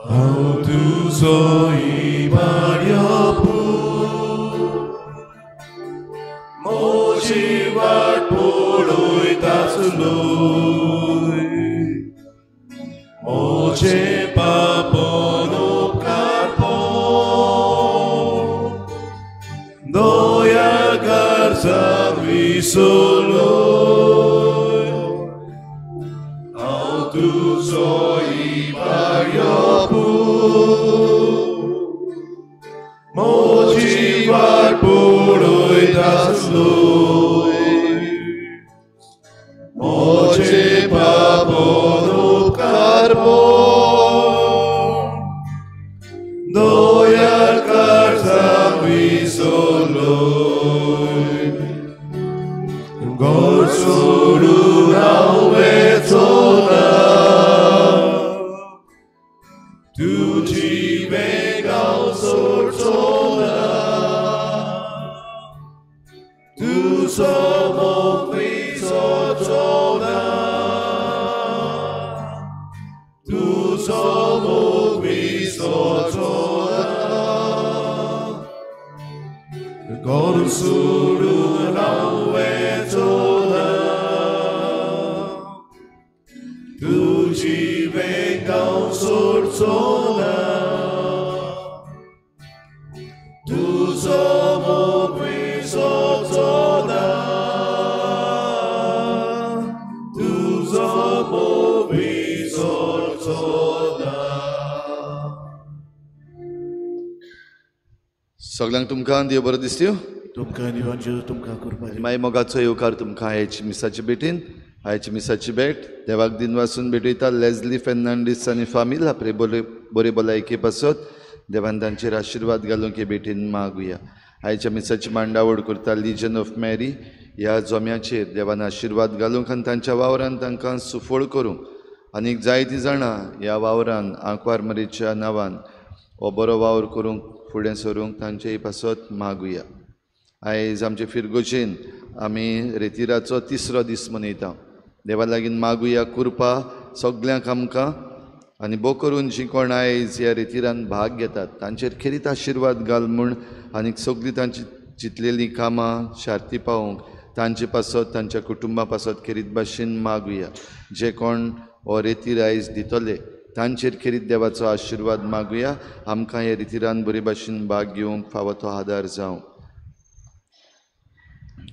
हांव तुजो इबाड्यो पूत, म्हजी वाट पळयतासलोय, म्हजे पापन उपकार पळोवन दया काळजान विसरलोय. हांव तुजो इबाड्यो पूत, म्हजी वाट पळयतासलोय, म्हजे पापन उपकार पळोवन दया काळजान विसरलोय. घर सोडून हांव वचो ना, तुजी वेंग हांव सोडचो ना, तुजो मोग विसरचो ना, तुजो मोग विसरचो ना. घर सोडून हांव वचो ना, तुजी वेंग हांव सोडचो ना, तुजो मोग विसरचो ना, तुजो मोग विसरचो ना. सगळ्यांक तुमकां देव बरो दिसत्यो. तुमकां देवान जेजू तुमकां कृपा दिवं. मागीर मोगाचो येवकार तुमकां आयची मिसाची भेटीन. आयची मिसाची भेट देवाक दिनवासून भेटयता लेजली फेर्नांडीस आनी फामील आपले बरे बरे भलायके पासत देवान तांचेर आशिर्वाद घालूंक हे भेटीन मागुया. आयच्या मिसाची मांडावळ करता लिजन ऑफ मॅरी ह्या जोम्याचेर देवान आशिर्वाद घालूंक आनी तांच्या वावरान तांकां सुफळ करूंक आनीक जायतीं जाणां ह्या वावरान आंकवार मरीच्या नांवान हो बरो वावर करूंक फुडें सरूंक तांचेय पासत मागुया. आयज आमचे फिरगोजेन आमी रेतिराचो तिसरो दीस मनयता. देवा लागीं मागुया कृपा सगल्यांक आमकां आनी बो करून जीं कोण आयज ह्या रेतिरान भाग घेतात तांचेर खेरीत आशिर्वाद घाल म्हूण आनी सगळीं तांची चिंतलेलीं कामां शार्ती पावोवंक तांचे पासत तांच्या कुटुंबा पासत खेरीत भाशेन मागुया. जे कोण हो रेतीर आयज दितले तांचेर खेरीत देवाचो आशिर्वाद मागुया. आमकां ह्या रितिरान बरे भाशेन भाग घेवंक फावो तो आदार जावं.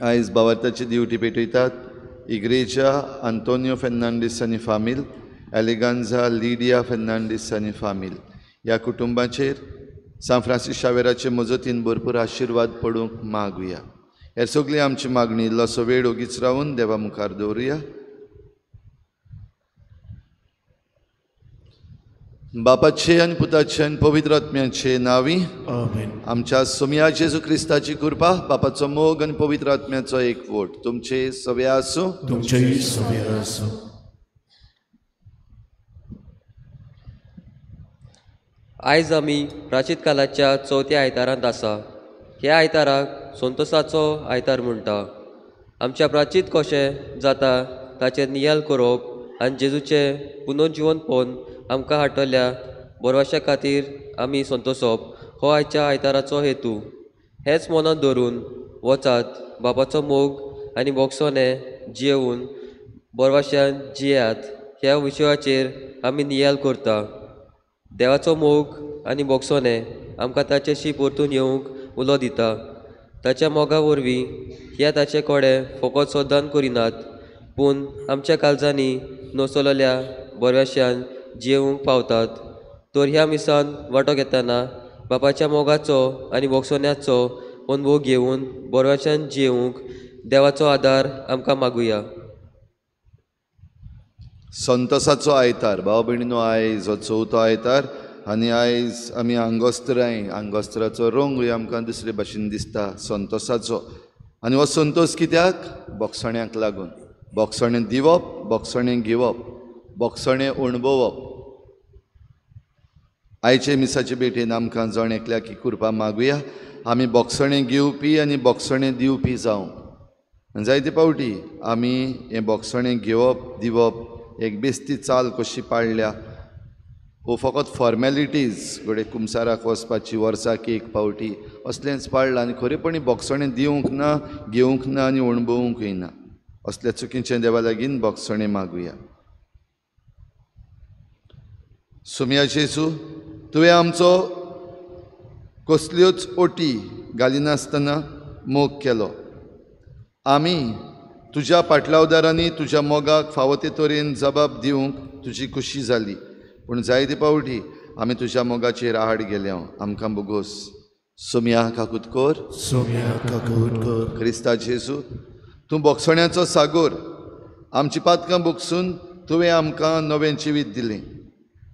आयज बावार्थाची दिवटी पेटयतात इग्रेजा आंतोनियो फेर्नांडीस आनी फामील, एलिगांजा लिडिया फेर्नांडीस आनी फामील. ह्या कुटुंबाचेर सांत फ्रांसीस शावेराचे मजतीन भरपूर आशिर्वाद पडूंक मागुया. हेर सगळी आमची मागणी इल्लोसो वेळ ओगीच रावन देवा मुखार दवरुया. बापाचे आनी पुताचे आनी पवित्र आत्म्याचे नांवी आमेन. आमच्या सोमया जेजू क्रिस्ताची कृपा, बापाचो मोग आनी पवित्र आत्म्याचो एकवट तुमचे सगळे आसूं. तुमचेय सगळे आसूं. आयज आमी प्राचीत कालाच्या चवथ्या आयतारांत आसा. ह्या आयताराक संतोसाचो आयतार म्हणटा. आमच्या प्राचीत कशें जाता ताचेर नियाल करप आनी जेजूचें पुनर्जिवनपण आमकां हाडटल्या बरवाशा खातीर आमी संतोसप हो आयच्या आयताराचो हेतू. हेंच मनांत धरून वचात, बापाचो मोग आनी बोगसोने जियेवन बरवाश्यान जियात ह्या विशयाचेर आमी नियाल करता. देवाचो मोग आनी बोगसोने आमकां ताचेशी परतून येवंक उलो दिता. ताच्या मोगा वरवीं ह्या ताचे कडेन फकत सदान करिनात पूण आमच्या काळजांनी नसलेल्या बरवाश्यान जियेवंक पावतात. तर ह्या मिसान वांटो घेतना बापाच्या मोगाचो आनी बोगसोन्याचो अनुभव घेवन बरवाश्यान जियेवंक देवाचो आदार आमकां मागुया. संतोसाचो आयतार भाव भयणीनो, आयज हो चवथो आयतार आनी आयज आमी आंगोस्तराय, आंगोस्तराचो रंगूय आमकां दुसरे भाशेन दिसता संतोसाचो. आनी हो संतोस कित्याक? बोगसण्याक लागून. बोगसणें दिवप, बोगसणें घेवप, बोगसणें अणभवप. आयचे मिसाचे भेटेन आमकां जण एकल्याक ही कृपा मागुया. आमी बोगसणें घेवपी आनी बोगसणें दिवपी जावं. जायते फावटी आमी हें बोगसणें घेवप दिवप एक बेस्ती चाल कशी पाळ्ळ्या. हो फकत फॉर्मेलिटीज घडये कुमसाराक वचपाची वर्साक एक पावटी असलेंच पाळ्ळां आनी खरेपणी भोगसणें दिवंक ना, घेवंक ना आनी अणभवूंकय ना. असल्या चुकीचें देवा लागीं भोगसणें मागुया. सोमया जेजू, तुवें आमचो कसल्योच ओटी घालिनासतना मोग केलो. आमी तुज्या पाटलावदारांनी तुज्या मोगाक फावो ते तरेन जबाब दिवंक तुजी खुशी जाली, पूण जायते पावटी आमी तुज्या मोगाचेर आड गेल्या. आमकां बोगोस. सोमया काकूत कर. सोमया काकूत कर. क्रिस्ता जेजू, तूं भोगसण्याचो सागोर. आमची पातकां भोगसून तुवें आमकां नवें जिवीत दिलें,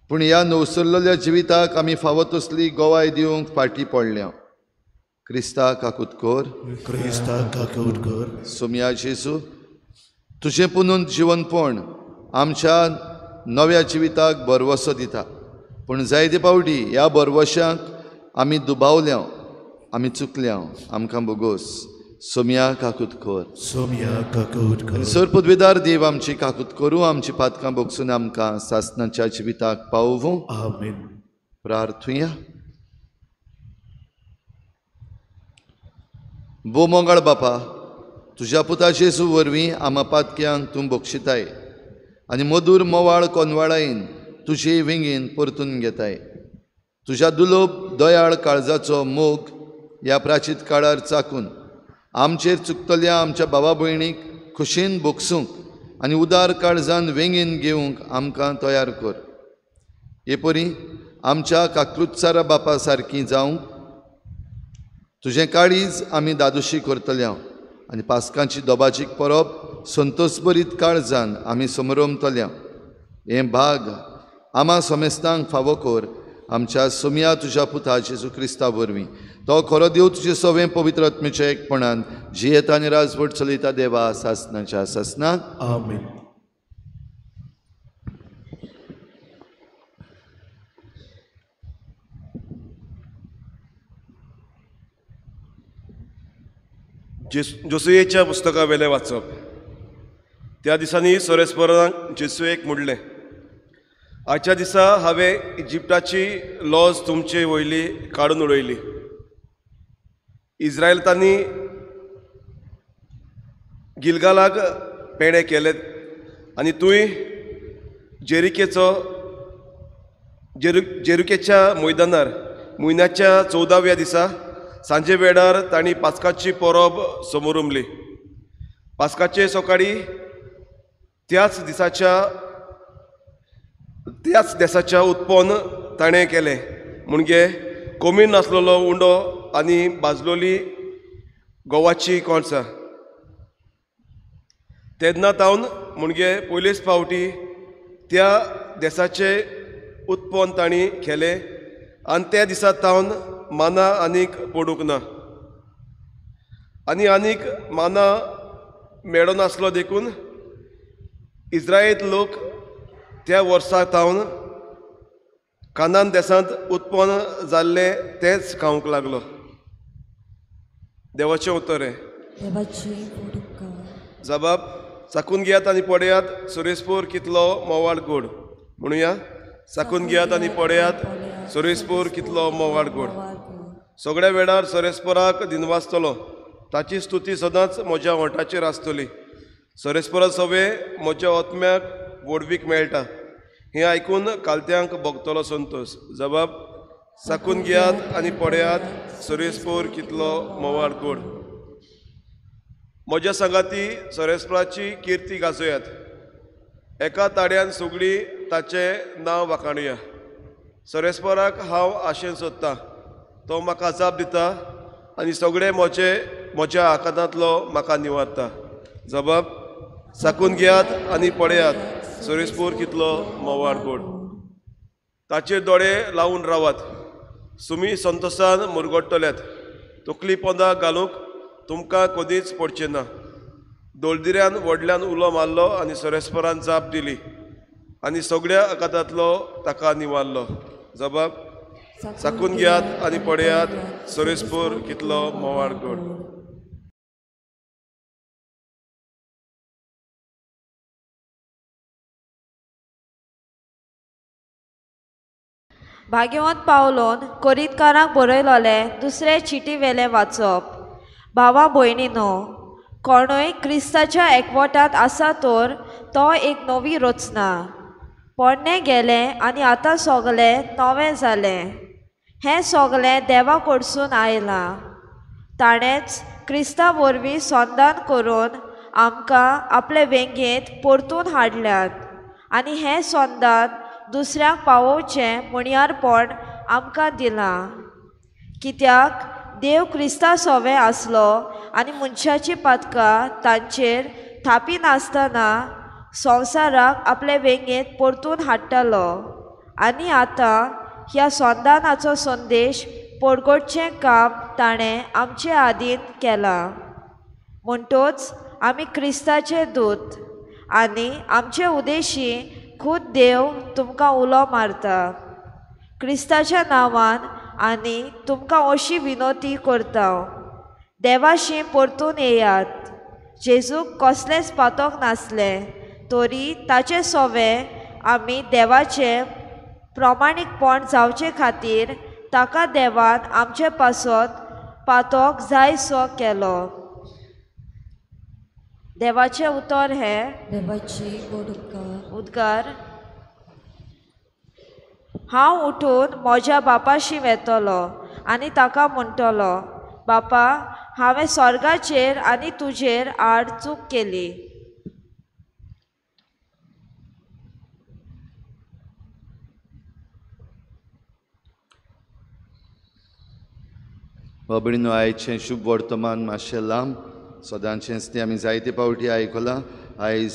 पूण ह्या नवसरलेल्या जिविताक आमी फावो तसली गवाय दिवंक फाटीं पडल्या. क्रिस्ता काकूत कर. क्रिस्ता काकूत कर. सोमया जेजू, तुजें पुनून जिवनपण आमच्या नव्या जिविताक भरवसो दिता, पूण जायते पावटी ह्या भरवशांक आमी दुबावल्या, आमी चुकल्या. आमकां बोगोस. सोमया काकूत कर. सोमया काकूत कर. सर पदवेदार देव आमची काकूत करूं, आमची पातकां भोगसून आमकां सासणाच्या जिविताक पावोवं. आमेन. प्रार्थुया. भो मोगाळ बापा, तुज्या पुता जेजू वरवीं आमा पातक्यांक तूं बक्षिताय आनी मधूर मोवाळ कोनवाळायेन तुजे वेंगेन परतून घेताय. तुज्या दुलोब दयाळ काळजाचो मोग ह्या प्राचीत काळार चाकून आमचेर चुकतल्या आमच्या भावा भयणीक खुशेन भोगसूंक आनी उदार काळजान वेंगेन घेवंक आमकां तयार कर. हे परी आमच्या काकलुत्सारा बापा सारकी जावंक तुजें काळीज आमी दादोशी करतल्या आनी पास्कांची दोबाजीक परब संतोषभरीत काळजान आमी समरमतल्या. हें भाग आमा समेस्तांक फावो कर आमच्या सोमया तुज्या पुता जेजू क्रिस्ता वरवीं. तो खरो देव तुजे सवें पवित्र आत्म्याच्या एकपणान जियेता आनी राजवट चलयता देवा सासनाच्या सासनाक. आमेन. जोसुयेच्या पुस्तका वेलें वाचप. त्या दिसांनी सोरेस्परान जेसुयेक म्हणलें, आयच्या दिसा हांवें इजिप्टाची लॉज तुमचे वयली काडून उडयली. इस्रायलांनी गिलगालाक पेणे केले आनी तुंय जेरुकेच्या मैदानार म्हयन्याच्या 14व्या दिसा सांजे वेळार तांणी पास्काची परब समोरमली. पास्काचे सकाळी त्याच देसाच्या उत्पन्न ताणें केलें, म्हणजे कमी नासलेलो उंडो आनी भाजलोली गोवाची कोणसां. तेन्ना तावन म्हणजे पयलेच फावटी त्या देसाचें उत्पन्न तांणी केलें आनी त्या दिसा तावन माना आनीक पडूंक ना आनी आनीक माना मेळनासलो. देखून इस्रायल लोक त्या वर्सा तावन कानान देसांत उत्पन्न जाल्लें तेंच खावंक लागलो. देवाचें उतर हें. जबाब चाकून घेयात आनी पळयात सुरेशपूर कितलो मोवाळ गोड. म्हणुया, चाकून घेयात आनी पळयात सोरेस्पोर कितलो मोवाळ गोड. सगळ्या वेळार सोरेस्पोराक दिनवासतलो, ताची स्तुती सदांच म्हज्या ओंठाचेर आसतली. सोरेस्पोरा सवे म्हज्या आत्म्याक व्हडवीक मेळटा. हें आयकून कालत्यांक भोगतलो संतोश. जबाब चाकून घेयात आनी पळयात सोरेस्पोर कितलो मोवाळ गोड. म्हज्या सांगाती सोरेस्पोराची किर्ती गाजोयात, एका ताड्यान सगळीं ताचें नांव वाखाणुया. सोरेस्पोराक हांव आशेन सोदतां, तो म्हाका जाप दिता आनी सगळे म्हज्या आकांतांतलो म्हाका निवारता. जबाब चाकून घेयात आनी पळयात सोरेस्पोर कितलो मोवाळ गोड. ताचेर दोळे लावन रावात, सुमी संतोसान मुरगडटल्यात. तकली पोंदा घालूंक तुमकां कदीच पडचें ना. दोलदिऱ्यान व्हडल्यान उलो मारलो आनी सोरेस्पोरान जाप दिली आनी सगळ्या आकांतांतलो ताका निवारलो. जबाब चाकून घेयात आनी पळयात सोरेस्पोर कितलो मोवाळ गोड. भाग्यवंत पावलोन कोरिंतकारांक बरयलोलें दुसरे चिटी वेलें वाचप. भावा भयणीनो, कोणूय क्रिस्ताच्या एकवटांत आसा तर तो एक नवी रचना. पोरणें गेलें आनी आतां सगलें नवें जालें. हें सगलें देवा कडसून आयलां. ताणेंच क्रिस्ता वरवीं संदान करून आमकां आपले वेंगेंत परतून हाडल्यात आनी हें संदान दुसऱ्यांक पावोवचें म्हणयारपण आमकां दिलां. कित्याक देव क्रिस्ता सोवें आसलो आनी मनशाची पातकां तांचेर थापिनासतना संवसाराक आपले वेंगेंत परतून हाडटालो आनी आतां ह्या संदानाचो संदेश परगटचें काम ताणें आमचे आदीन केलां. म्हणटोच आमी क्रिस्ताचे दूत आनी आमचे उदेशी खूद देव तुमकां उलो मारता. क्रिस्ताच्या नांवान आनी तुमकां अशी विनोती करता, देवाशी परतून येयात. जेजूक कसलेंच पातोक नासलें तरी ताचे सोवे आमी देवाचें प्रमाणीकपण जावचे खातीर ताका देवान आमचे पासत पातोक जायसो केलो. देवाचें उतर हें देवाची गोड उपकार. उद्गार. हांव उठून म्हज्या बापाशी वेतलो आनी ताका म्हणटलो, बापा, हांवें स्वर्गाचेर आनी तुजेर आड चूक केली. बाबडीनो, आयचें शुभ वर्तमान मातशें लांब. सदांचेंच तें आमी जायते पावटी आयकलां. आयज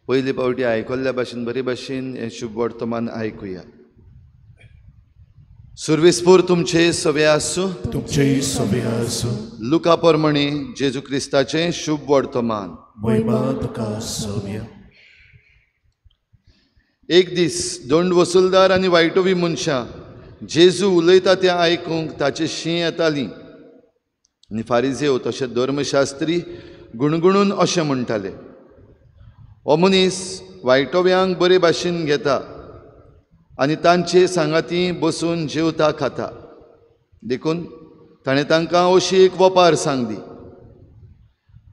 पयले पावटी आयकल्ल्या भाशेन बरे भाशेन हें शुभ वर्तमान आयकुया. सुर्वेस्पूर तुमचे सवे आसूं. तुमचेय सवे आसूं. लुका प्रमाणे जेजू क्रिस्ताचें शुभ वर्तमान. महिमा तुका सव्या. एक दीस दोंड वसुलदार आनी वायटोवी मनशां जेजू उलयता तें आयकूंक ताचे शीं येतालीं आनी फारिजेव तशें धर्मशास्त्री गुणगुणून अशें म्हणटाले, हो मनीस वायटोव्यांक बरे भाशेन घेता आनी तांचे सांगाती बसून जेवता खाता. देखून ताणें तांकां अशी एक वपार सांगली.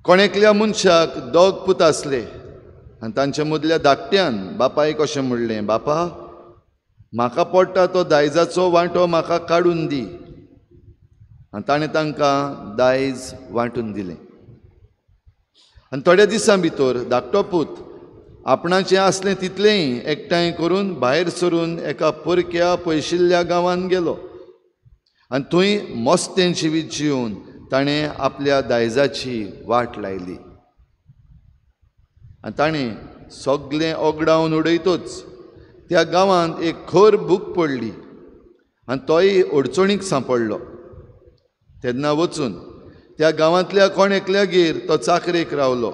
कोण एकल्या मनशाक दोग पूत आसले आनी तांच्या मदल्या धाकट्यान बापायक अशें म्हणलें, बापा, म्हाका पडटा तो दायजाचो वांटो म्हाका काडून दी. आनी ताणें तांकां दायज वांटून दिलें. आनी थोड्या दिसां भितर धाकटो पूत आपणाचें आसलें तितलेंय एकठांय करून भायर सरून एका परक्या पयशिल्ल्या गांवांत गेलो आनी थंय मस्तें जिवीत जिवन ताणें आपल्या दायजाची वाट लायली. आनी ताणें सगलें ओगडावन उडयतच त्या गांवांत एक खर भूक पडली आनी तोय अडचणीक सांपडलो. तेन्ना वचून त्या गांवांतल्या कोण एकल्यागेर तो चाकरेक रावलो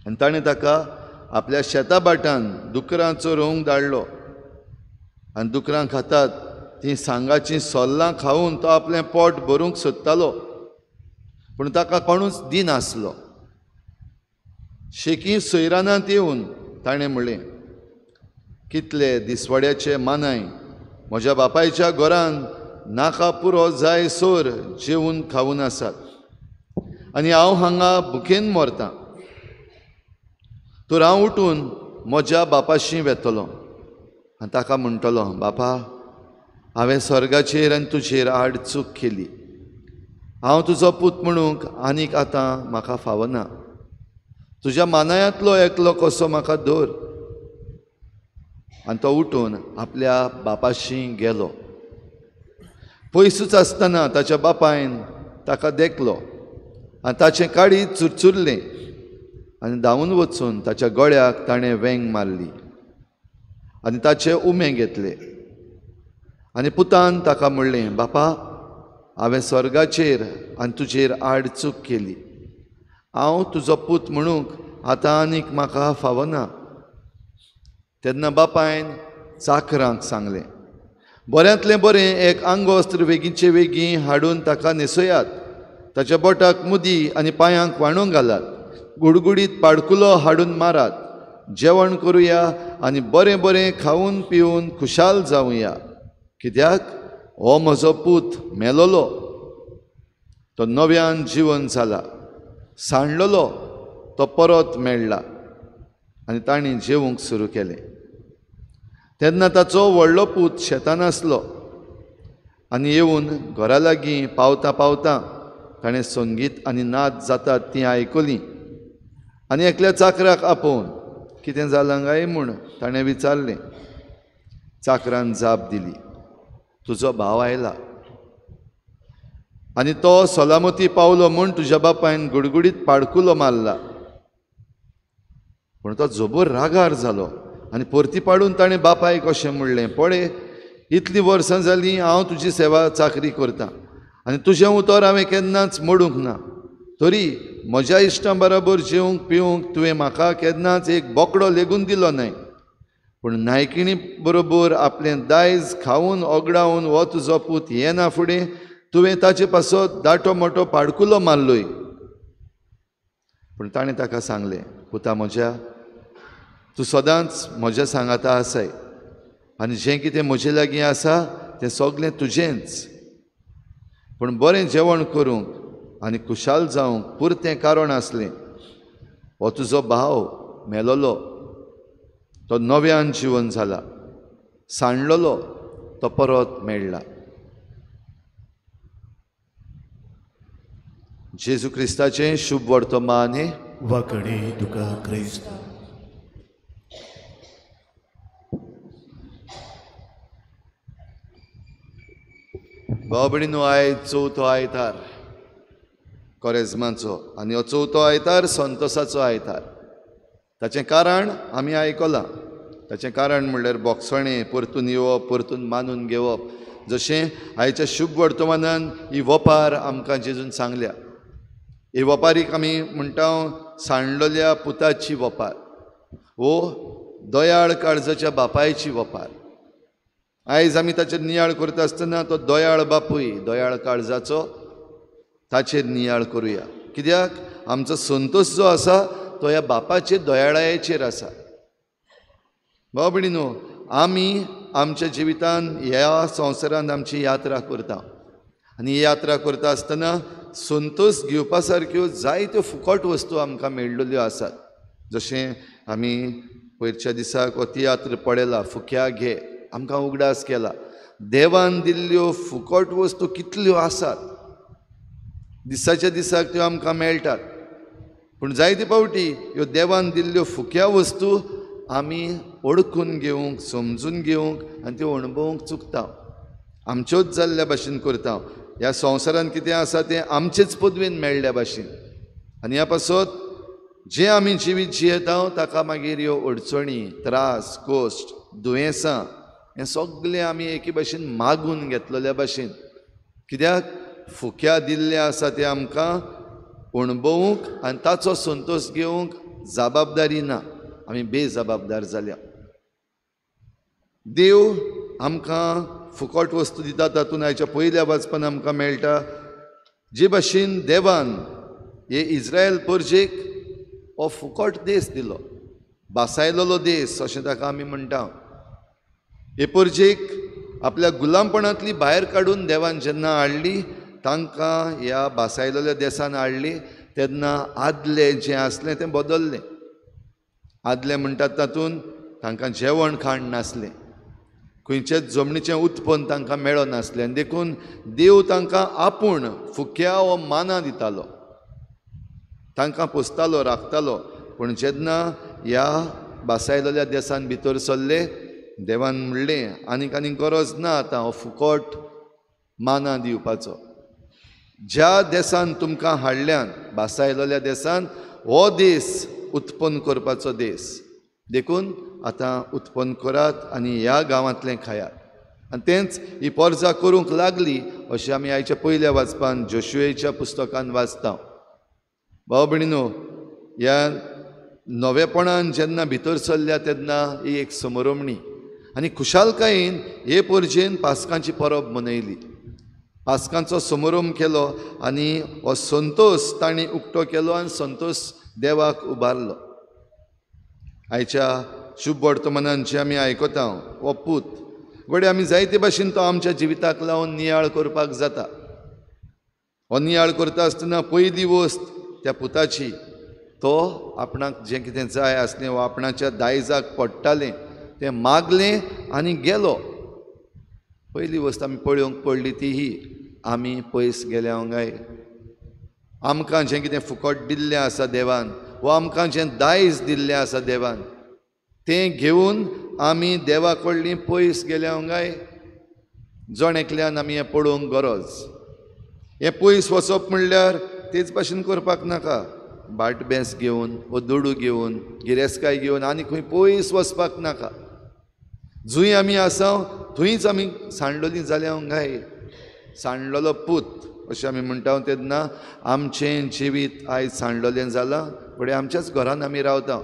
आनी ताणें ताका आपल्या शेता भाटान दुकरां चरोवंक धाडलो. आनी दुकरां खातात तीं सांगाचीं सोल्लां खावन तो आपलें पोट भरूंक सोदतालो, पूण ताका कोणूच दिनासलो. शेकी सैरानांत येवन ताणें म्हणलें, कितले दिसवाड्याचे मानाय म्हज्या बापायच्या घरान नाका पुरो जाय सोर जेवन खावन आसात आनी हांव हांगा भुकेन मरतां. तर हांव उठून म्हज्या बापाशी वेतलो आनी ताका म्हणटलो, बापा, हांवें स्वर्गाचेर आनी तुजेर आड चूक केली. हांव तुजो पूत म्हणूंक आनीक आतां म्हाका फावना. तुज्या मानायांतलो एकलो कसो म्हाका धर. आनी तो उठून आपल्या बापाशी गेलो. पयसूच आसतना ताच्या बापायन ताका देखलो आनी ताचें काळीज चुरचुरलें आनी धांवून वचून ताच्या गळ्याक ताणें वेंग मारली आनी ताचे उमे घेतले. आनी पुतान ताका म्हणलें, बापा, हांवें स्वर्गाचेर आनी तुजेर आड चूक केली. हांव तुजो पूत म्हणूंक आतां आनीक म्हाका फावना. तेन्ना बापायन चाकरांक सांगलें, बऱ्यांतलें बरें एक आंगवस्त्र वेगींचे वेगीं हाडून ताका न्हेसयात, ताच्या बोटाक मुदी आनी पांयांक वाणूंक घालात, गुडगुडीत पाडकुलो हाडून मारात, जेवण करुया आनी बरें बरें खावन पिवन खुशाल जावया. कित्याक हो म्हजो पूत मेलोलो तो नव्यान जिवन जाला, सांडलेलो तो परत मेळ्ळा. आनी तांणी जेवंक सुरू केलें. तेन्ना ताचो व्हडलो पूत शेतान आसलो आनी येवन घरा लागीं पावता पावता ताणें संगीत आनी नाच जातात तीं आयकलीं आनी एकल्या चाकराक आपोवन कितें जालां काय म्हूण ताणें विचारलें. चाकरान जाप दिली, तुजो भाव आयला आनी तो सलामती पावलो म्हूण तुज्या बापायन गुडगुडीत पाडकुलो मारला. पूण तो जबर रागार जालो आनी परती पाडून ताणें बापायक अशें म्हणलें, पळय इतलीं वर्सां जालीं हांव तुजी सेवा चाकरी करतां आनी तुजें उतर हांवें केन्नाच मोडूंक ना, तरी म्हज्या इश्टां बराबर जेवंक पिवंक तुवें म्हाका केन्नाच एक बोकडो लेगून दिलो न्हय. पूण नायकिणी बरोबर आपलें दायज खावन ओगडावन हो तुजो पूत येना फुडें तुवें ताचे पासत दाटो मोटो पाडकुलो मारलोय. पूण ताणें ताका सांगलें, पुता म्हज्या, तूं सदांच म्हज्या सांगाता आसाय आनी जें कितें म्हजे लागीं आसा तें सगलें तुजेंच. पूण बरें जेवण करूंक आनी खुशाल जावंक पुरतें कारण आसलें. हो तुजो भाव मेलोलो तो नव्यान जिवन जाला, सांडलेलो तो परत मेळ्ळा. जेजू क्रिस्ताचें शुभ वर्तमान हें. वाकडी तुका क्रिस्त. भाव भयणीनो, आयज चवथो आयतार कोरेज्माचो आनी हो चवथो आयतार संतोसाचो आयतार. ताचें कारण आमी आयकलां. ताचें कारण म्हणल्यार बोगसणें परतून येवप, परतून मानून घेवप. जशें आयच्या शुभ वर्तमानान ही वपार आमकां जेजून सांगल्या. ही वपारीक आमी म्हणटा सांडलेल्या पुताची वपार वो दयाळ काळजाच्या बापायची वपार. आयज आमी ताचेर नियाळ करता आसतना तो दयाळ बापूय, दयाळ काळजाचो, ताचेर नियाळ करुया. कित्याक आमचो संतोश जो आसा तो ह्या बापाचेर, दयाळायेचेर आसा. भाव भयणीनो, आमी आमच्या जिवितान ह्या संवसारांत आमची यात्रा करता आनी ही यात्रा करता आसतना संतोश घेवपा सारक्यो जायत्यो फुकट वस्तू आमकां मेळिल्ल्यो आसात. जशें आमी पयरच्या दिसाक हो तियात्र पळयला, फुक्या घे, आमकां उगडास केला. देवान दिल्ल्यो फुकट वस्तू कितल्यो आसात, दिसाच्या दिसाक त्यो आमकां मेळटात. पूण जायते फावटी ह्यो देवान दिल्ल्यो फुक्या वस्तू आमी ओळखून घेवंक, समजून घेवंक आनी त्यो अणभवूंक चुकता. आमच्योच जाल्ल्या भाशेन करता. ह्या संवसारांत कितें आसा तें आमचेच पदवेन मेळ्ळ्या भाशेन. आनी ह्या पासत जें आमी जिवीत जियेता ताका मागीर ह्यो अडचणी, त्रास, कश्ट, दुयेंसां हें सगळें आमी एके भाशेन मागून घेतलेल्या भाशेन. कित्याक फुक्या दिल्लें आसा तें आमकां अणभवूंक आनी ताचो संतोश घेवंक जबाबदारी ना. आमी बेजबाबदार जाल्या. देव आमकां फुकट वस्तू दिता तातूंत आयच्या पयल्या वाचपान आमकां मेळटा जे भाशेन देवान हे इस्रायल परजेक हो फुकट देश दिलो, बासायलेलो देश अशें ताका आमी म्हणटा. हे परजेक आपल्या गुलामपणांतली भायर काडून देवान जेन्ना हाडली, तांकां ह्या बासायलेल्या देसान हाडली तेन्ना आदलें जें आसलें तें बदल्लें. आदलें म्हणटात तातूंत तांकां जेवण खाण नासलें, खंयचेच जमनीचें उत्पन्न तांकां मेळनासलें आनी देखून देव तांकां आपूण फुक्या हो माना दितालो, तांकां पोसतालो, राखतालो. पूण जेन्ना ह्या बासायलेल्या देसान भितर सरले, देवान म्हणलें आनीक आनीक गरज ना आतां हो फुकट माना दिवपाचो. ज्या देसान तुमकां हाडल्यान, बासायलेल्या देसान, हो देस उत्पन्न करपाचो देस, देखून आतां उत्पन्न करात आनी ह्या गांवांतलें खायात. आनी तेंच ही पोरजा करूंक लागली अशें आमी आयच्या पयल्या वाचपान जोशुएच्या पुस्तकान वाचता. भाव भयणीनो, ह्या नवेपणान जेन्ना भितर सरल्या तेन्ना ही एक समरमणी आनी खुशालकायेन हे परजेन पास्कांची परब मनयली, पास्कांचो समारंभ केलो आनी हो संतोश तांणी उक्तो केलो आनी संतोश देवाक उबारलो. आयच्या शुभ वर्तमानान जें आमी आयकता हो पूत घडये आमी जायते भाशेन तो आमच्या जिविताक लावन नियाळ करपाक जाता. हो नियाळ करता आसतना पयली वस्त त्या पुताची, तो आपणाक जें कितें जाय आसलें वा आपणाच्या दायजाक पडटालें तें मागलें आनी गेलो. पयली वस्त आमी पळोवंक पडली ती ही, आमी पयस गेल्या काय? आमकां जें कितें फुकट दिल्लें आसा देवान वा आमकां जें दायज दिल्लें आसा देवान तें घेवन आमी देवा कडलीं पयस गेल्या काय? जण एकल्यान आमी हें पळोवंक गरज. हें पयस वचप म्हणल्यार तेच भाशेन करपाक नाका, बाट बेंस घेवन वो दुडू घेवन गिरेस्तकाय घेवन आनी खंय पयस वचपाक नाका. जंय आमी आसा थंयच आमी सांडलोलीं जाल्या काय? सांडलेलो पूत अशें आमी म्हणटा तेन्ना आमचें जिवीत आयज सांडलेलें जालां. फुडें आमच्याच घरान आमी रावता,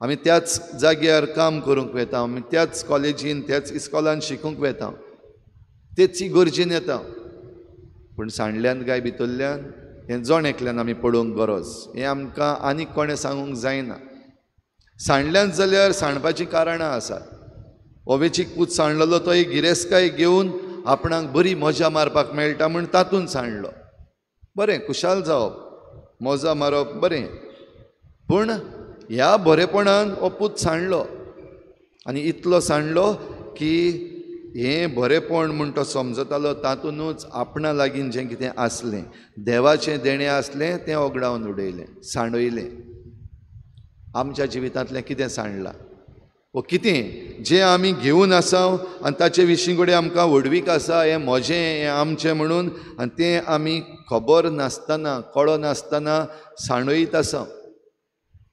आमी त्याच जाग्यार काम करूंक वेता, आमी त्याच कॉलेजीन त्याच इस्कॉलान शिकूंक वेता, तेच गरजेन येता. पूण सांडल्यान काय भितरल्यान हें जण एकल्यान आमी पळोवंक गरज. हें आमकां आनीक कोणें सांगूंक जायना. सांडल्यान जाल्यार सांडपाचीं कारणां आसात. हो वेचीक पूत सांडलेलो तो एक गिरेस्तकाय घेवन आपणाक बरी मजा मारपाक मेळटा म्हूण तातूंत सांडलो. बरें, खुशाल जावप, मजा मारप बरें, पूण ह्या बरेपणान हो पूत सांडलो आनी इतलो सांडलो की हें बरेपण म्हूण तो समजतालो तातूंतच आपणा लागीं जें कितें आसलें देवाचें देणें आसलें तें ओगडावन उडयलें, सांडयलें. आमच्या जिवितांतलें कितें सांडलां वो कितें जें आमी घेवन आसा आनी ताचे विशीं कडेन आमकां व्हडवीक आसा, हें म्हजें हें आमचें म्हणून, आनी तें आमी खबर नासतना कळनासतना सांडयत आसा.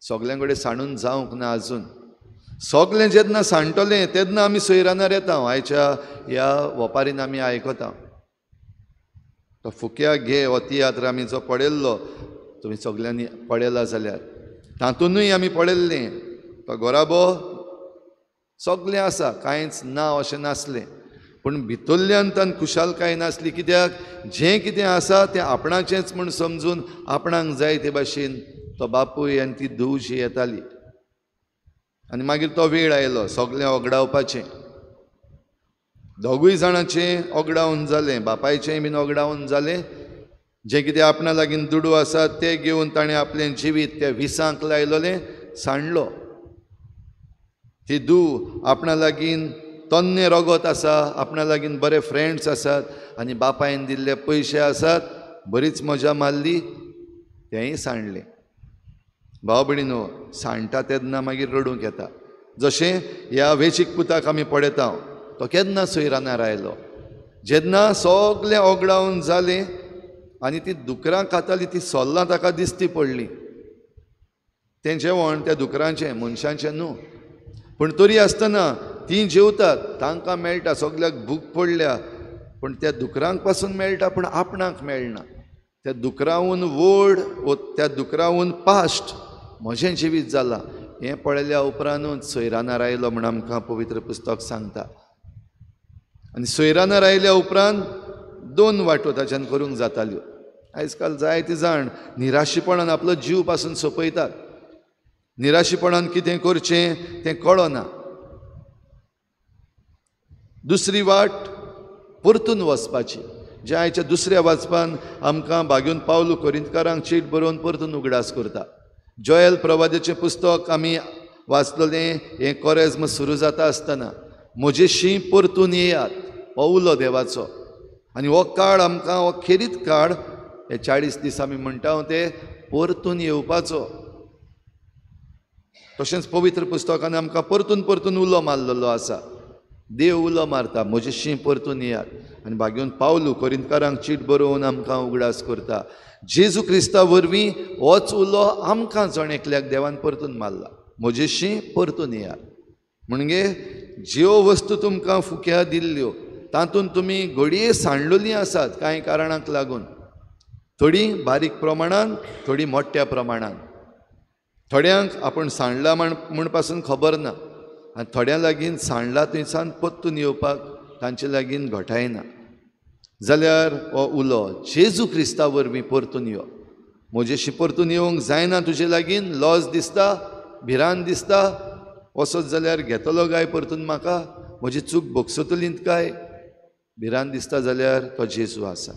सगल्यां कडेन सांडून जावंक ना आजून. सगलें जेन्ना सांडटलें तेन्ना आमी सोयरानार येता. आयच्या ह्या वपारीन आमी आयकता तो फुक्या घे हो तियात्र आमी जो पळयल्लो, तुमी सगल्यांनी पळयला जाल्यार तातूंतूय आमी पळयल्लें तो गोराबो सगलें आसा, कांयच ना अशें नासलें, पूण भितरल्यान तान खुशालकाय नासली. कित्याक जें कितें आसा तें आपणाचेंच म्हूण समजून आपणाक जाय ते भाशेन तो बापूय आनी ती धूव जी येताली. आनी मागीर तो वेळ आयलो सगलें ओगडावपाचें. दोगूय जाणांचें ओगडावन जालें, बापायचेंय बीन ओगडावन जालें. जें कितें आपणा लागीं दुडू आसा ते घेवन ताणें आपलें जिवीत त्या विसांक लायलोलें, सांडलो. ती धूव आपणा लागीं तन्ने रगत आसा, आपणा लागीं बरे फ्रेंड्स आसात आनी बापायन दिल्ले पयशे आसात, बरीच मजा मारली, तेंय सांडलें. भाव भयणीनो, सांडटा तेन्ना मागीर रडूंक येता. जशें ह्या वेचीक पुताक आमी पळयता, तो केन्ना सोयरानार आयलो, जेन्ना सगलें ओगडावन जालें आनी ती दुकरां खाताली ती सोल्लां ताका दिसती पडली. तें जेवण त्या दुकरांचें, मनशांचें न्हू, पूण तरी आसतना तीं जेवतात, तांकां मेळटा, सगल्याक भूक पडल्या, पूण त्या दुकरांक पासून मेळटा पूण आपणाक मेळना. त्या दुकरावून व्हड वो त्या दुकरावून पाश्ट म्हजें जिवीत जालां हें पळयल्या उपरांतूच सोयरानार आयलो म्हूण आमकां पवित्र पुस्तक सांगता. आनी सोयरानार आयल्या उपरांत दोन वाटो ताच्यान करूंक जाताल्यो. आयज काल जायते जाण निराशीपणान आपलो जीव पासून सोंपयतात. निराशीपणान कितें करचें तें कळना. दुसरी वाट परतून वचपाची, जे आयच्या दुसऱ्या वाचपान आमकां बागेवन पावलू कोरिंतकारांक चीट बरोवन परतून उगडास करता. जोएल प्रवादाचें पुस्तक आमी वाचलें, हें कोरेज्म सुरू जाता आसतना म्हजेशी परतून येयात हो उलो देवाचो. आनी हो काळ आमकां, हो खेरीत काळ, हे 40 दीस आमी म्हणटा ते परतून येवपाचो. तशेंच पवित्र पुस्तकान आमकां परतून परतून उलो मारलेलो आसा. देव उलो मारता म्हजेशी परतून येयात. आनी बागेवन पावलू कोरिंतकारांक चीट बरोवन आमकां उगडास करता, जेजू क्रिस्ता वरवीं होच उलो आमकां जण एकल्याक देवान परतून मारला, म्हजेशी परतून येयात. म्हणजे ज्यो वस्तू तुमकां फुक्या दिल्ल्यो तातूंत तुमी घडये सांडलेलीं आसात कांय कारणांक लागून, थोडी बारीक प्रमाणान, थोडी मोठ्या प्रमाणान. थोड्यांक आपूण सांडला म्हूण पासून खबर ना, आनी थोड्यां लागीं सांडला थंयसान परतून येवपाक तांचे लागीं घटायना. जाल्यार हो उलो जेजू क्रिस्ता वरवीं परतून यो, म्हजेशी परतून येवंक जायना तुजे लागीं, लॉज दिसता, भिरांत दिसता, वचत जाल्यार घेतलो काय परतून म्हाका, म्हजी चूक भोगसतलींत काय भिरांत दिसता जाल्यार तो जेजू आसा.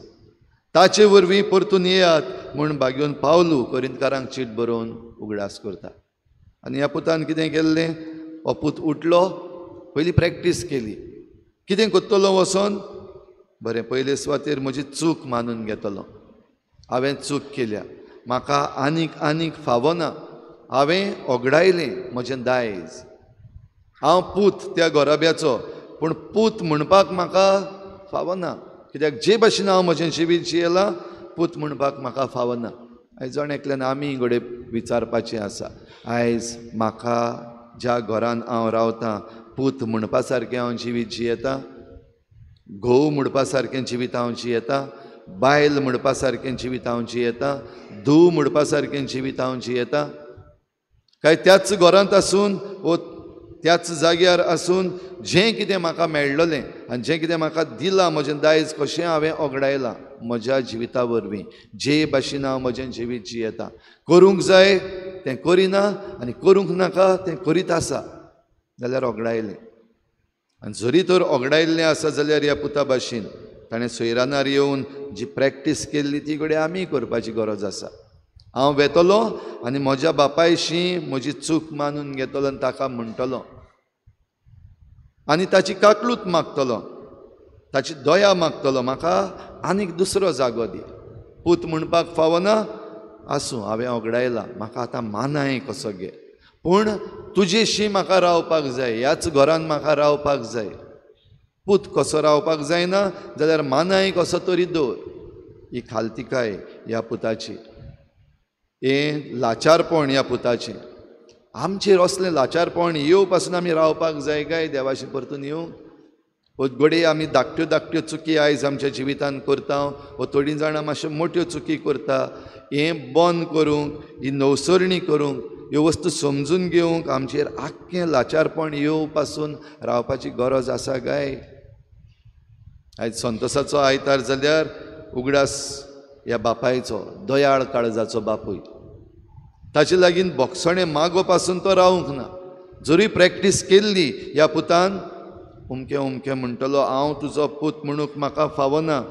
ताचे वरवीं परतून येयात म्हूण बागेवन पावलू कोरिंतकारांक चीट बरोवन उगडास करता. आनी ह्या पुतान कितें केल्लें, हो पूत उठलो, पयलीं प्रॅक्टीस केली, कितें करतलो वचोन, बरें पयले सुवातेर म्हजी चूक मानून घेतलो, हांवें चूक केल्या, म्हाका आनीक आनीक फावना, हांवें ओगडायलें म्हजें दायज, हांव पूत त्या गोराब्याचो पूण पूत म्हणपाक म्हाका फावना, कित्याक जे भाशेन हांव म्हजें जिवीत जियेलां पूत म्हणपाक म्हाका फावना. आयज जण एकल्यान आमी घडये विचारपाचें आसा, आयज म्हाका ज्या घरान हांव रावतां पूत म्हणपा सारकें हांव जिवीत जियेतां, घोव म्हणपा सारकें जिवीत हांव जियेतां, बायल म्हणपा सारकें जिवीत हांव जियेतां, धूव म्हणपा सारकें जिवीत हांव जियेतां, काय त्याच घरांत आसून वो त्याच जाग्यार आसून जें कितें म्हाका मेळ्ळलें आनी जें कितें म्हाका दिलां म्हजें दायज कशें हांवें ओगडायलां म्हज्या जिविता वरवीं, जे भाशेन हांव म्हजें जिवीत जियेतां, करूंक जाय तें करिना आनी करूंक नाका तें करीत आसा जाल्यार ओगडायलें. आनी जरी तर ओगडायल्लें आसा जाल्यार ह्या पुता भाशेन ताणें सोयरानार येवन जी प्रॅक्टीस केल्ली ती कडेन आमी करपाची गरज आसा. हांव वेतलो आनी म्हज्या बापायशी म्हजी चूक मानून घेतलो आनी ताका म्हणटलो आनी ताची काकलूत मागतलो, ताची दया मागतलो, म्हाका आनीक दुसरो जागो दी, पूत म्हणपाक फावना, आसूं हांवें ओगडायला, म्हाका आतां मानाय कसो घे, पूण तुजेशी म्हाका रावपाक जाय, ह्याच घरान म्हाका रावपाक जाय, पूत कसो रावपाक जायना जाल्यार मानाय कसो तरी दवर. ही खालतिकाय ह्या पुताची, हें लाचारपण ह्या पुताचें. आमचेर असलें लाचारपण येवपासून आमी रावपाक जाय काय देवाशी परतून येवंक? घडये आमी धाकट्यो धाकट्यो चुकी आयज आमच्या जिवितांत करता वो थोडीं जाणां मातश्यो मोट्यो चुकी करता. हें बंद करूंक, ही नवसरणी करूंक, ह्यो वस्तू समजून घेवंक आमचेर आख्खें लाचारपण येवपासून रावपाची गरज आसा काय? आयज संतोसाचो आयतार जाल्यार उगडास ह्या बापायचो, दयाळ काळजाचो बापूय, ताचे लागीं बोगसणें मागो पासून तो रावंक ना. जरी प्रॅक्टीस केल्ली ह्या पुतान, उमकें उमकें म्हणटलो हांव तुजो पूत म्हणूंक म्हाका फावना,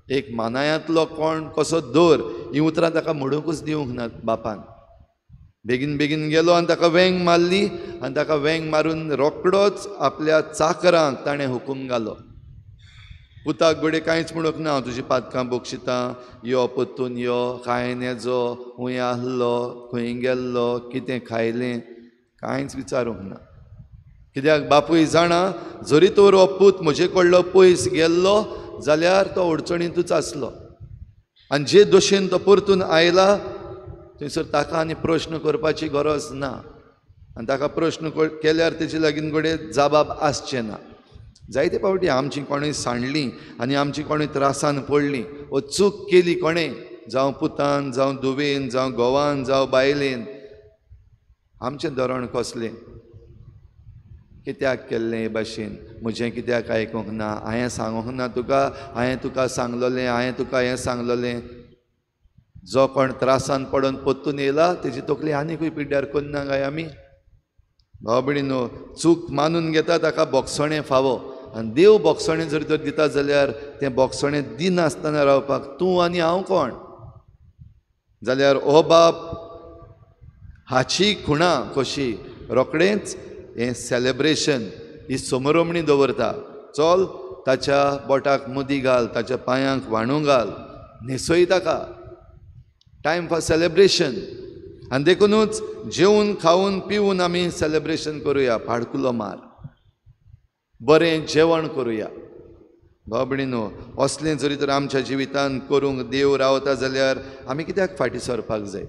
एक मानायांतलो कोण कसो दवर, हीं उतरां ताका म्हणूंकच दिवंक ना बापान. बेगीन बेगीन गेलो आनी ताका वेंग मारली आनी ताका वेंग मारून रोकडोच आपल्या चाकरांक ताणें हुकूम घालो, पुताक घडये कांयच म्हणूंक ना, हांव तुजी पातकां बक्षितां, यो परतून यो, कांय नेजो, खंय आहलो, खंय गेल्लो, कितें खायलें, कांयच विचारूंक ना. कित्याक बापूय जाणा जरी तर हो पूत म्हजे कडलो पयस गेल्लो जाल्यार तो अडचणींतूच आसलो आनी जे दोशेन तो परतून आयला थंयसर ताका आनी प्रश्न करपाची गरज ना आनी ताका प्रश्न केल्यार तेजे लागीं घडये जबाब आसचें ना. जायते फावटी आमची कोणूय सांडली आनी आमची कोणूय त्रासान पडली वो चूक केली कोणें, जावं पुतान, जावं धुवेन, जावं घोवान, जावं बायलेन, आमचें धोरण कसलें, कित्याक केल्लें हे भाशेन, म्हजें कित्याक आयकूंक ना, हांवें सांगूंक ना तुका, हांवें तुका सांगलोलें, हांवें तुका हें सांगलोलें. जो कोण त्रासान पडून परतून येयला तेजी तकली आनीकूय पिड्ड्यार करना काय आमी? भाव भयणीनो, चूक मानून घेता ताका बोगसणें फावो आनी देव बोगसणें जर तर दिता जाल्यार तें बोगसणें दिनासतना रावपाक तूं आनी हांव कोण? जाल्यार हो बाप हाची खुणा कशी रोखडेंच हें सेलेब्रेशन, ही समरोमणी दवरता. चल ताच्या बोटाक मुदी घाल, ताच्या पांयांक व्हाणू घाल, न्हेसय ताका, टायम फॉर सेलेब्रेशन. आनी देखुनूच जेवन खावन पिवन आमी सेलेब्रेशन करुया, पाडकुलो मार, बरें जेवण करुया. भाव भयणीनो, असलें जरी तर आमच्या जिवितांत करूंक देव रावता जाल्यार आमी कित्याक फाटीं सरपाक जाय,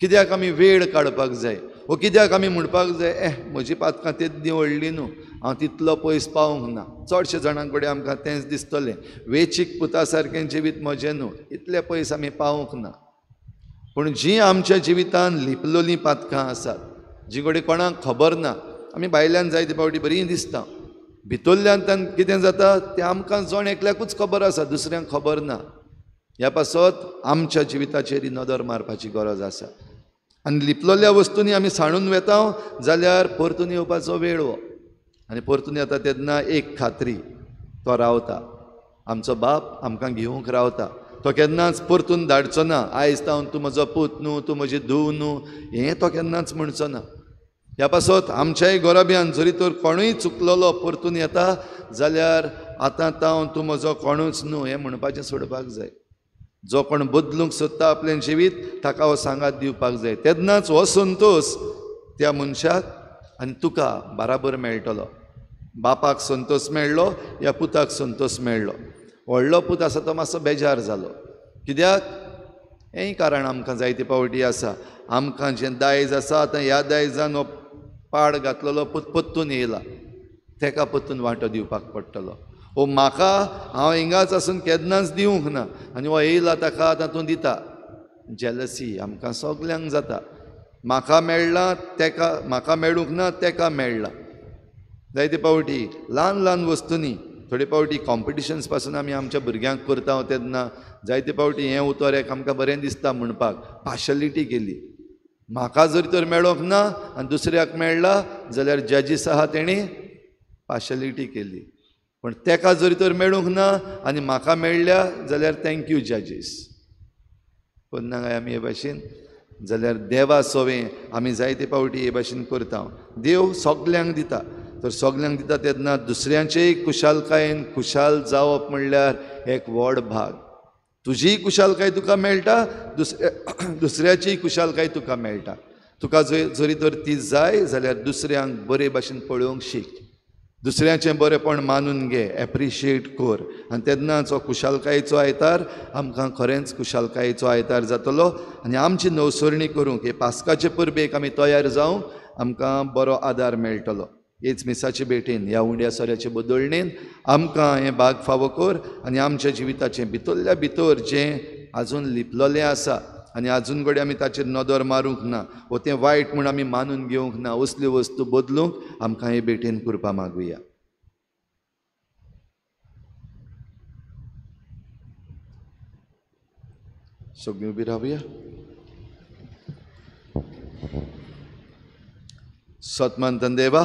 कित्याक आमी वेळ काडपाक जाय, वो कित्याक आमी म्हणपाक जाय eh म्हजी पातकां तेद्दी व्हडली न्हू, हांव तितलो पयस पावूंक ना. चडशे जाणां कडेन आमकां तेंच दिसतलें, वेचीक पुता सारकें जिवीत म्हजें न्हू, इतले पयस आमी पावूंक ना. पूण जीं आमच्या जिवितांत लिपलोलीं पातकां आसात, जी कडेन कोणाक खबर ना, आमी भायल्यान जायते फावटी बरीं दिसता, भितरल्यान कितें जाता तें आमकां जण एकल्याकूच खबर आसा, दुसऱ्यांक खबर ना. ह्या पासत आमच्या जिविताचेर ही नदर मारपाची गरज आसा. आनी लिपलोल्या वस्तूंनी आमी सांडून वेता जाल्यार परतून येवपाचो वेळ हो. आनी परतून येता तेन्ना एक खात्री, तो रावता, आमचो बाप आमकां घेवंक रावता, तो केन्नाच परतून धाडचो ना. आयज तावन तूं म्हजो पूत न्हू, तूं म्हजी धूव न्हू, हें तो केन्नाच म्हणचो ना. ह्या पासत आमच्याय गोरब्यान जरी तर कोणूय चुकलेलो परतून येता जाल्यार आतां तावन तूं म्हजो कोणूच न्हू हें म्हणपाचें सोडपाक जाय. जो कोण बदलूंक सोदता आपलें जिवीत ताका हो सांगात दिवपाक जाय, तेन्नाच हो संतोश त्या मनशाक आनी तुका बराबर मेळटलो. बापाक संतोश मेळ्ळो या पुताक संतोश मेळ्ळो. व्हडलो पूत आसा तो मातसो बेजार जालो, कित्याक हेंय कारण आमकां जायते पावटी आसा. आमकां जें दायज आसा आतां ह्या दायजान हो पाड घातलेलो पूत परतून येयला, तेका परतून वांटो दिवपाक पडटलो. ओ म्हाका हांव हिंगाच आसून केन्नाच दिवंक ना आनी हो येयला ताका आतां तूं दिता. जेलसी आमकां सगल्यांक जाता, म्हाका मेळ्ळां तेका, म्हाका मेळूंक ना तेका मेळ्ळां. जायते पावटी ल्हान ल्हान वस्तूंनी, थोडे पावटी कॉम्पिटिशन्स पासून आमी आमच्या भुरग्यांक करता तेन्ना जायते पावटी हें उतर एक आमकां बरें दिसता म्हणपाक, पार्शलिटी केली. म्हाका जर तर मेळोंक ना आनी दुसऱ्याक मेळ्ळा जाल्यार जजीस आहा तेणी पार्शलिटी केली, पूण तेका जर तर मेळूंक ना आनी म्हाका मेळ्ळ्या जाल्यार thank you जजीस. कोन्ना काय आमी हे भाशेन? जाल्यार देवा सोवें आमी जायते पावटी हे भाशेन करता. देव सगल्यांक दिता, तर सगल्यांक दिता तेन्ना दुसऱ्यांचेय खुशालकायेन खुशाल जावप म्हणल्यार एक व्हड भाग. तुजीय खुशालकाय तुका मेळटा, दुसऱ्याचीय खुशालकाय तुका मेळटा. तुका जरी तर ती जाय जाल्यार दुसऱ्यांक बरे भाशेन पळोवंक शीक, दुसऱ्याचें बरेंपण मानून घे, एप्रिशिएट कर, आनी तेन्नाच हो खुशालकायेचो आयतार आमकां खरेंच खुशालकायेचो आयतार जातलो. आनी आमची नवसरणी करूंक हे पास्काचे परबेक आमी तयार जावंक आमकां बरो आदार मेळटलो. हेच मिसाचे भेटेन, ह्या उंड्या सोऱ्याचे बदलणेन आमकां हें भाग फावो कर आनी आमच्या जिविताचें भितरल्या भितर जें आजून लिपलेलें आसा आनी आजून कडेन आमी ताचेर नदर मारूंक ना वो तें वायट म्हूण आमी मानून घेवंक ना, असल्यो वस्तू बदलूंक आमकां हे भेटेन कृपा मागुया. सगळीं उबी रावया. सतमंतन देवा,